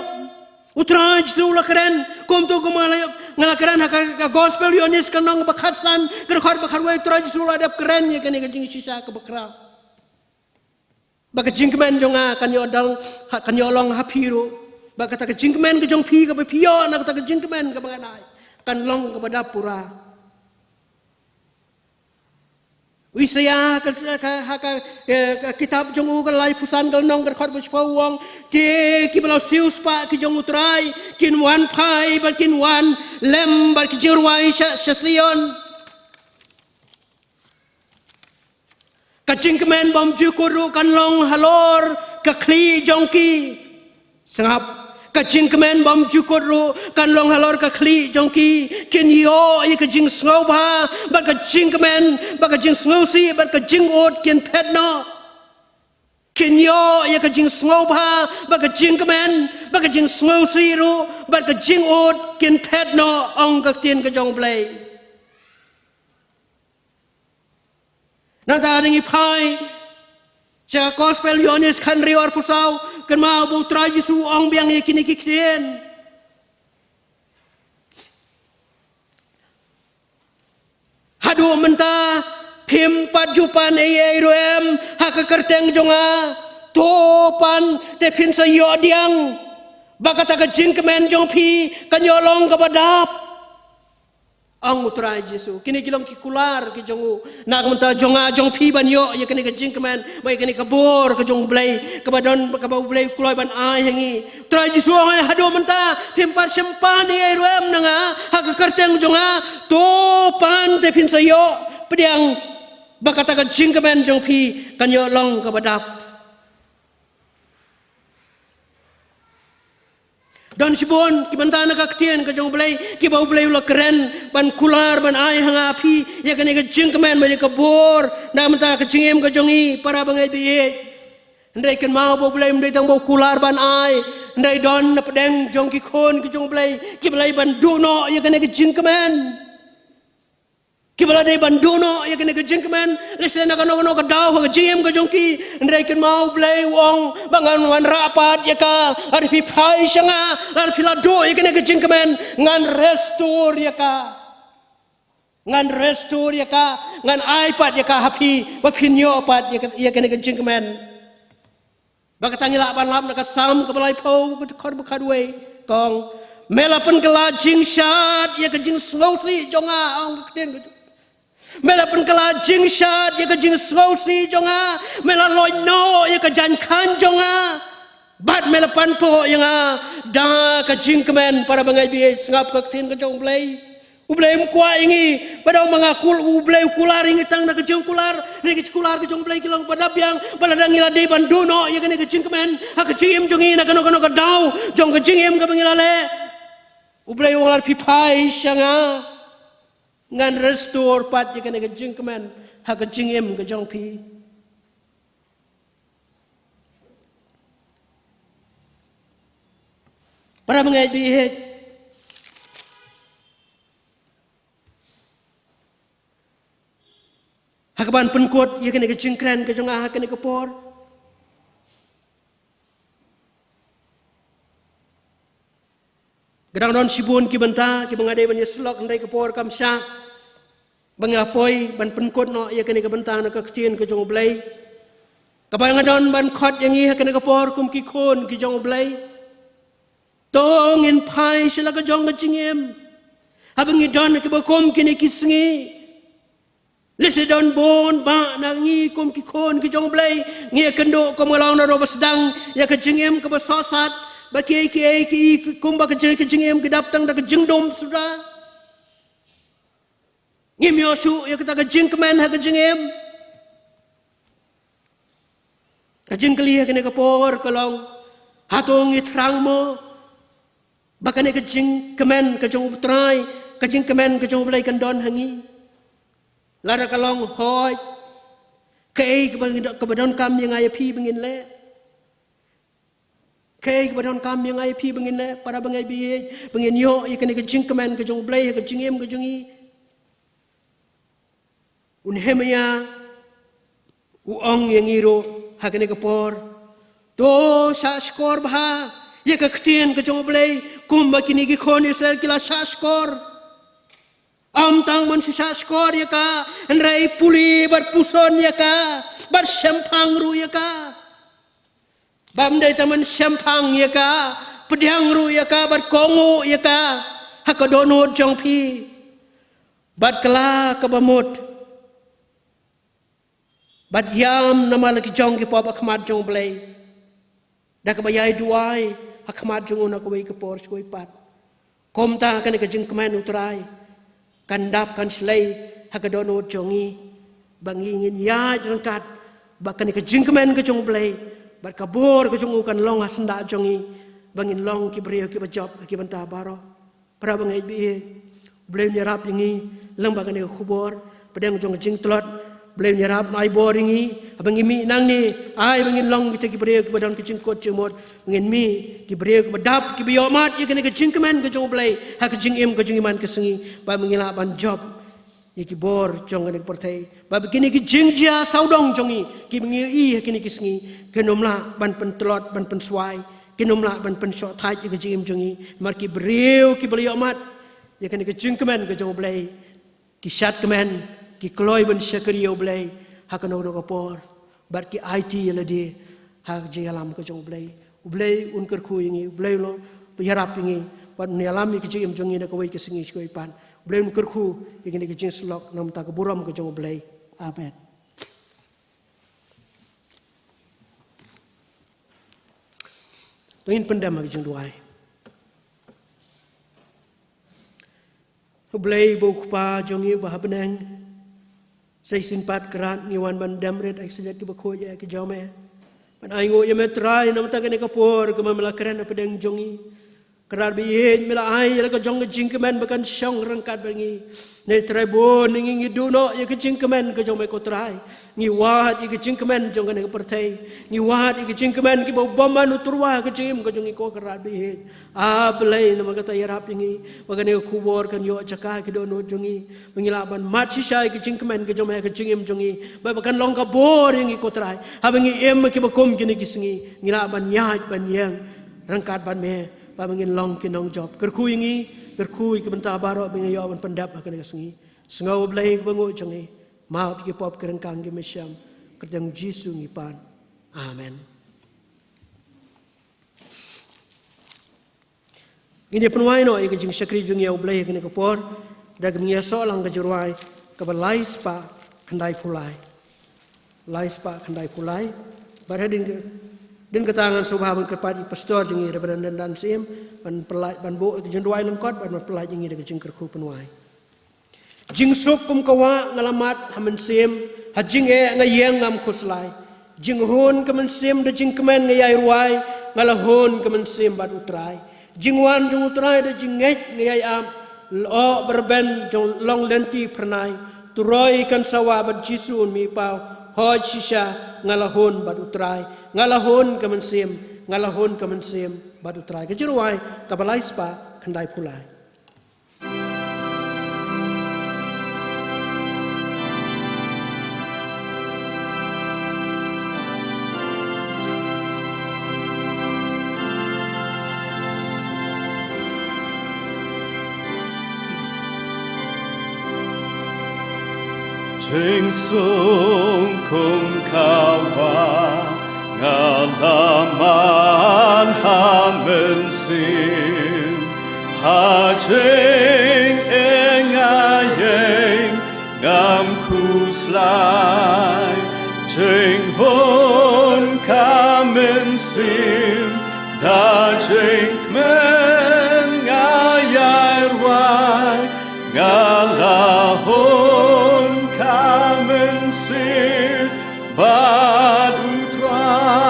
U Trai Jisu u la kren, kumto kumba nga la kren ha ka, ka gospel Ïoannis ka lynnong ba khatsan, ka dkhot ba khatwei, u Trai Jisu u la dep kren ïa kane ka jingshisha kaba khraw. Ba ka jingkmen jong nga kan ïoh dang, ha, kan ïoh long ha phi ruh. Ba kata ka jingkmen ka jong phi kaba phi ïoh na kata ka jingkmen kaba nga ai, kan long kaba dap pura. U Isaïah ha ka, ka, ha ka, eh, ka kitab jong u ka laiphew san ka lynnong ka dkhot ba shiphew u ong, te kiba la siewspah ki jong u Trai kin wan phai bad kin wan lem bad ki jingrwai sha, sha Sion. Ka jingkmen bymjukut ruh kan long halor ka khlieh jong ki. Sngap, ka jingkmen bymjukut ruh kan long halor ka khlieh jong ki, kin ïoh ïa ka jingsngewbha bad ka jingkmen, bad ka jingsngewsih bad ka jingud kin phet noh. Kin ïoh ïa ka jingsngewbha bad ka jingkmen, bad ka jingsngewsih ruh bad ka jingud kin phet noh, ong ka ktien ka jong U Blei. Nangta lada ngi phai sha gospel Ïoannis khathynriew arphew saw, kynmaw ba U Trai Jisu u ong biang ïa kine ki ktien. Haduh mynta phim pat ju pan ei ei ruh em ha ka kyrteng jong nga. To pan te phin sa ïoh pdiang ba kata ka jingkmen jong phi kan ïoh long kaba dap. Ong U Trai Jisu, kine ki long ki kular ki jong u. Na ka bynta jong nga jong phi ban ïoh ïa kane ka jingkmen, ba ïa kane ka bor ka jong U Blei, kaba don, kaba U Blei u kloi ban ai ha ngi. U Trai Jisu u ong haduh mynta phim pat shym pan ei ei ruh em na nga ha ka kyrteng jong nga. To pan te phin sa ïoh pdiang ba kata ka jingkmen jong phi kan ïoh long kaba dap. Don shibun ki bynta na ka ktien ka jong U Blei kiba U Blei u la kren ban kular ban ai ha nga ha phi ïa kane ka jingkmen bad ïa ka bor na ka bynta ka jingim ka jong ngi, para bangeit ba ïeit. Hynrei kynmaw ba U Blei um dei tang ba u kular ban ai, hynrei don na pdeng jong ki khun ki jong U Blei kiba la dei ban duh noh ïa kane ka jingkmen. Kiba la dei ban duh noh ïa kane ka jingkmen, lehse na kano kano ka daw ha ka jingim ka jong ki. Hynrei kynmaw U Blei u ong ba ngan wanrah pat ïa ka, lada phi phai sha nga, lada phi la duh ïa kane ka jingkmen, ngan restore ïa ka. Ngan restore ïa ka, ngan ai pat ïa ka ha phi, ba phin ïoh pat ïa ka, ïa kane ka jingkmen. Ba kata ngi lah ban lap na ka Salm kaba laiphew, ka dkhot ba khatwei, ka ong, me la pynkylla jingshad ïa ka jingsngewsih jong nga, ong ka ktien ka jong. Me la pynkylla jingshad ïa ka jingsngewsih jong nga, me la loit noh ïa ka jaiñkhain jong nga, bad me la panpoh ïa nga da ka jingkmen, para bangeit ba ïeit. Sngap ka ktien ka jong U Blei. U Blei um kwah ïa ngi ba dang ma nga kul, U Blei u kular ïa ngi tang da ka jingkular, ne ka jingkular ka jong U Blei ka long ba dap biang, ba lada ngi la dei ban duh noh ïa kane ka jingkmen ha ka jingim jong ngi na kano kano ka daw jong ka jingim kaba ngi la leh, U Blei u ong lada phi phai sha nga, ngan restore pat ïa kane ka jingkmen ha ka jingim ka jong phi. Para bangeit ba ïeit, ha kaban pynkut ïa kane ka jingkren ka jong nga ha kane ka por, ka dang don shibun ki bynta kiba nga dei ban ïasyllok, hynrei ka por kam shah ba nga poi ban pynkut noh ïa kane ka bynta na ka ktien ka jong U Blei. Kaba nga don ban khot ïa ngi ha kane ka por kum ki khun ki jong U Blei, to ngin phai sha la ka jong ka jingim. Haba ngi don kiba kum kine ki sngi, lehse don bun bah na ngi kum ki khun ki jong U Blei ngi ïakynduh kum nga la ong naduh ba sdang ïa ka jingim kaba sohsat, ba kiei kiei ki, kumba ka jing, ka jingim ka dap tang da ka jingdum suda. Ngim ïoh shuh ïa kata ka jingkmen ha ka jingim. Ka jingkylli ha kane ka por ka long, hato ngi thrang mo ba kane ka jingkmen ka jong U Trai, ka jingkmen ka jong U Blei kan don ha ngi? Lada ka long hooid, kaei kaba, kaba donkam ïa nga ïa phi ba ngin leh? Kaei kaba donkam ïa nga ïa phi ba ngin leh, para bangeit ba ïeit, ba ngin ïoh ïa kane ka jingkmen ka jong U Blei ha ka jingim ka jong ngi? U Nehemiah u ong ïa ngi ruh ha kane ka por, To shah shkor bha ïa ka ktien ka jong U Blei, kumba kine ki khun Israel ki la shah shkor. Ym tang ban shu shah shkor ïa ka, hynrei pule bad puson ïa ka, bad shemphang ruh ïa ka. Bym dei tang ban shemphang ïa ka, pdiang ruh ïa ka, bad kohnguh ïa ka ha ka dohnud jong phi. Bad kylla kaba mut, bad ïam namar la ki jong ki pop ha khmat jong U Blei, da kaba ïai duwai ha khmat jong u na kawei ka por sha kawei pat. Kumta kane ka jingkmen U Trai kan dap kan shlei ha ka dohnud jong ngi, ba ngi ngin ïaid ryngkat, ba kane ka jingkmen ka jong U Blei bad ka bor ka jong u kan long ha syndah jong ngi, ba ngin long ki briew kiba jop ha ki bynta baroh. Para bangeit ba ïeit, U Blei un ïarap ïa ngi lyngba kane ka khubor pdeng jong ka jingtlot. U Blei un ïarap, un ai bor ïa ngi, haba ngi mih nangne, ai ba ngin long kita ki briew kiba don ka jingkut jingmut, ba ngin mih ki briew kiba dap, kiba ïohmad ïa kane ka jingkmen ka jong U Blei ha ka jingim ka jong ngi man ka sngi, ba ngin lah ban jop ïa ki bor jong kane ka pyrthei, ba kine ki jingjia sawdong jong ngi kiba ngi ïohi ha kine ki sngi, kin ym lah ban pyntlot, ban pynswai, kin ym lah ban pynshoh thait ïa ka jingim jong ngi. Namar ki briew kiba la ïohmad ïa kane ka jingkmen ka jong U Blei, ki shad kmen, ki kloi ban shakri ïa U Blei ha kano kano ka por, bad ki aiti ïa lade ha ka jingïalam ka jong U Blei. U Blei un kyrkhu ïa ngi, U Blei un ïarap ïa ngi, bad un ïalam ïa ka jingim jong ngi na kawei ka sngi sha kawei pat. U Blei un kyrkhu ïa kine ki jingsyllok na ka bynta ka burom ka jong U Blei. Amen. To ngin pyndem ha ka jingduwai. U Blei uba U Kpa jong ngi uba ha bneng, sa shisien pat Trai ngi wan ban dem rit ha ki symbai kiba khuid ïa ka jong me, ban ainguh ïa me Trai na ka bynta kane ka por kaba me la kren ha pdeng jong ngi. Trai ba ïeit, me la ai ïa la ka jong ka jingkmen ba kan shong ryngkat bad ngi. Hynrei Trai, bun na ngi ngi duh noh ïa ka jingkmen ka jong me ko Trai. Ngi wad ïa ka jingkmen jong kane ka pyrthei. Ngi wad ïa ka jingkmen kiba bymman u tyrwa ha ka jingim ka jong ngi ko Trai ba ïeit. A Blei, namar kata ïarap ïa ngi ba kane ka khubor kan ïoh jaka ha ki dohnud jong ngi, ba ngi lah ban mad shisha ïa ka jingkmen ka jong me ha ka jingim jong ngi, ba, ba kan long ka bor ïa ngi ko Trai. Haba ngi im ha kiba kum kine ki sngi, ngi lah ban ïaid ban ïeng ryngkat bad me, ba, ba ngin long ki nongjop. Kyrkhu ïa ngi, kyrkhu ïa ki bynta baroh ba ngi ïoh ban pyndep ha kane ka sngi. Sngew, A Blei kaba nguh jong ngi, map ïa ki pop ki ryngkang ki mynsiem. Ha ka kyrteng U Jisu ngi pan. Amen. Ngin ïa pynwai noh ïa ka jingshakri jong ngi ïa U Blei ha kane ka por da kaba ngin ïa snoh lang ka jingrwai kaba lai spah khyndai phew lai. Lai spah khyndai phew lai. Bad hadien ka, hadien kata ngan sngewbha ban kyrpad ïa u pastor jong ngi, Reverend Dendra Syiem, ban pynlait, ban buh ïa ka jingduwai lyngkot, ban, ban pynlait ïa ngi da ka jingkyrkhu pynwai. Jingsuk kum ka wah nga la mad ha mynsiem, ha jingeh nga ïeng ngam khuslai. Jinghun ka mynsiem da jingkmen nga ïai rwai, nga la hun ka mynsiem bad U Trai. Jingwan jong U Trai da jingngeit nga ïai ap, lyoh ba rben jong long lynti phyrnai. Turoi kan sawa bad Jisu un mih paw, hooid shisha nga la hun bad U Trai. Nga la hun ka mynsiem, nga la hun ka mynsiem bad U Trai. Ka jingrwai kaba lai spah khyndai phew lai. Jingsuk kum ka wah nga la mad ha mynsiem, ha jingeh nga ïeng ngam khuslai. Jinghun ka mynsiem da jingkmen nga ïai rwai, nga la hun ka mynsiem bad U Trai.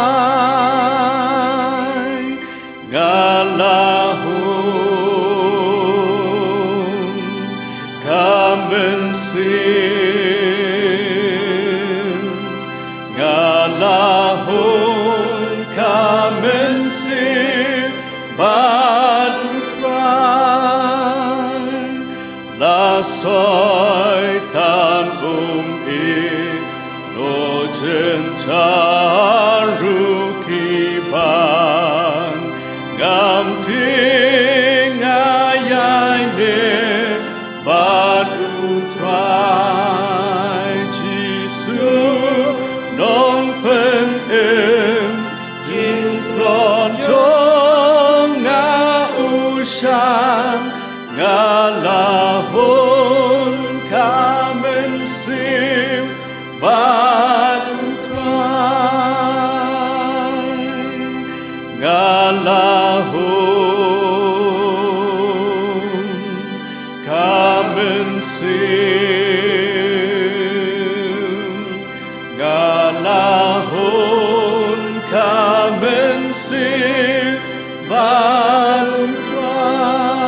Nga la hun ka mynsiem, nga la hun ka mynsiem bad U Trai. La Soitan um ïehnoh jynjar ruh ki Nga ïaineh bad U Trai Jisu Nongpynim, jingtlot jong nga u shang, nga la hun ka mynsiem bad U Trai. Nga la hun ka mynsiem, nga la hun ka mynsiem bad U Trai.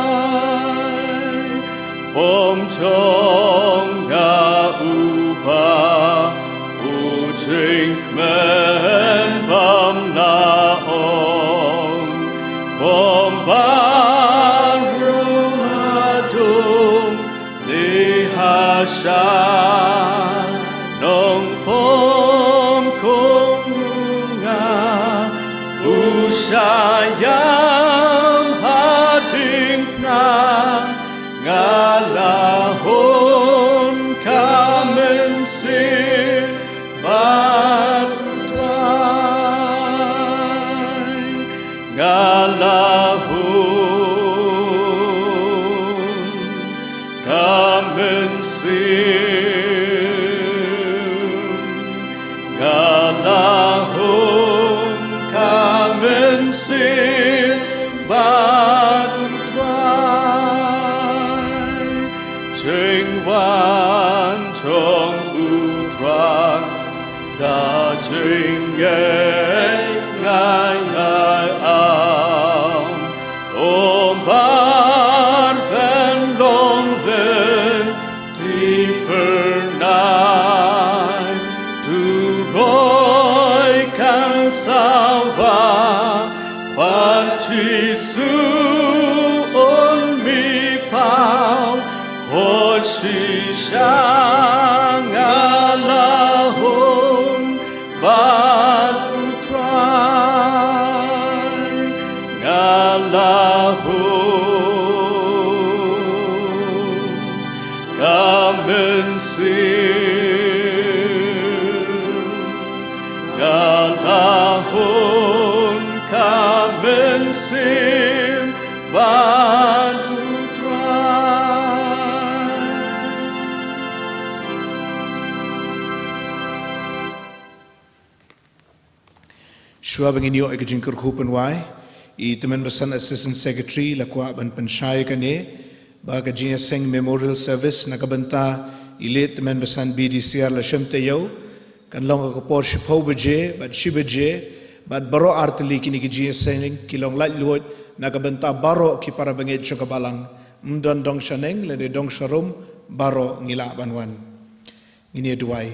Pom jong nga uba u jingkmen bym lah ong, pom baroh haduh ne hasha, Nongpom kum u nga, u shah ïam ha diengphna, nga la hun ka mynsiem bad U Trai. Nga la hun ka mynsiem, nga la hun ka mynsiem bad U Trai. Jingwan jong U Trai da jingngeit nga ïai am, ym bar ban long lynti phyrnai. To boi kan sawa, bad Jisu un mih paw, hooid shisha nga la hun bad U Trai, nga la hun ka mynsiem, nga la hun ka mynsiem bad U Trai. Shuwa ba ngin ïoh ïa ka jingkyrkhu pynwai, i Tymmen Basan Assistant Secretary la kwah ban pynshai ïa kane, ba ka jingïaseng Memorial Service na ka bynta i late Tymmen Basan B D C R Lashem Taïew kan long ha ka por shiphew baje bad shi baje, bad baroh artylli kine ki jingïaseng ki long laitluid na ka bynta baroh ki para bangeit jong ka balang, ym don dong shaneng lane dong sharum, baroh ngi lah ban wan. Ngin ïa duwai.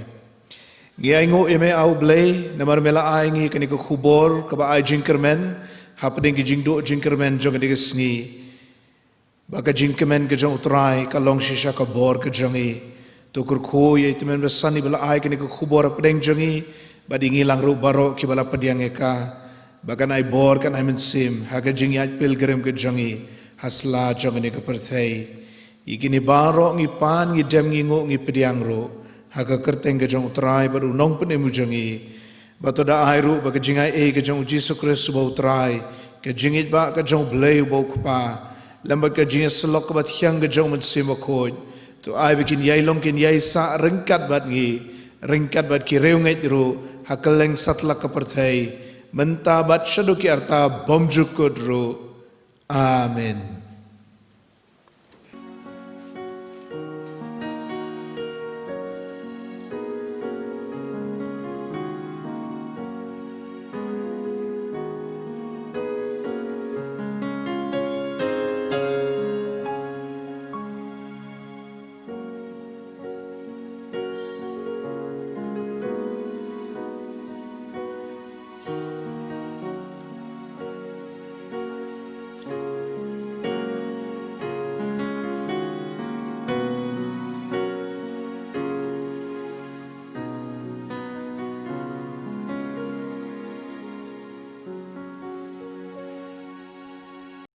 Ngi ainguh ïa me, A U Blei, namar me la ai ngi kane ka khubor kaba ai jingkyrmen hapdeng ki jingduh jingkyrmen jong kane ka sngi, ba ka jingkmen ka jong U Trai ka long shisha ka bor ka jong ngi. To kyrkhu ïa i Tymmen Basan iba la ai kane ka khubor hapdeng jong ngi, bad i ngi lang ruh baroh kiba la pdiang ïa ka, ba kan ai bor kan ai mynsiem ha ka jingïaid pilgrim ka jong ngi ha sla jong kane ka pyrthei. Ïa kine baroh ngi pan ngi dem ngi nguh ngi pdiang ruh ha ka kyrteng ka jong U Trai bad U Nongpynim u jong ngi. Bad to da ai ruh ba ka jingaiei ka jong U Jisu Khrist uba U Trai, ka jingïeit ba ka jong U Blei uba U Kpa, lem bad ka jingïasyllok kaba thiang ka jong U Mynsiem Bakhuid, to ai ba kin ïai long kin ïai sah ryngkat bad ngi, ryngkat bad ki riewngeit ruh ha kylleng satlak ka pyrthei, mynta bad shaduh ki arta bymjukut ruh. Amen.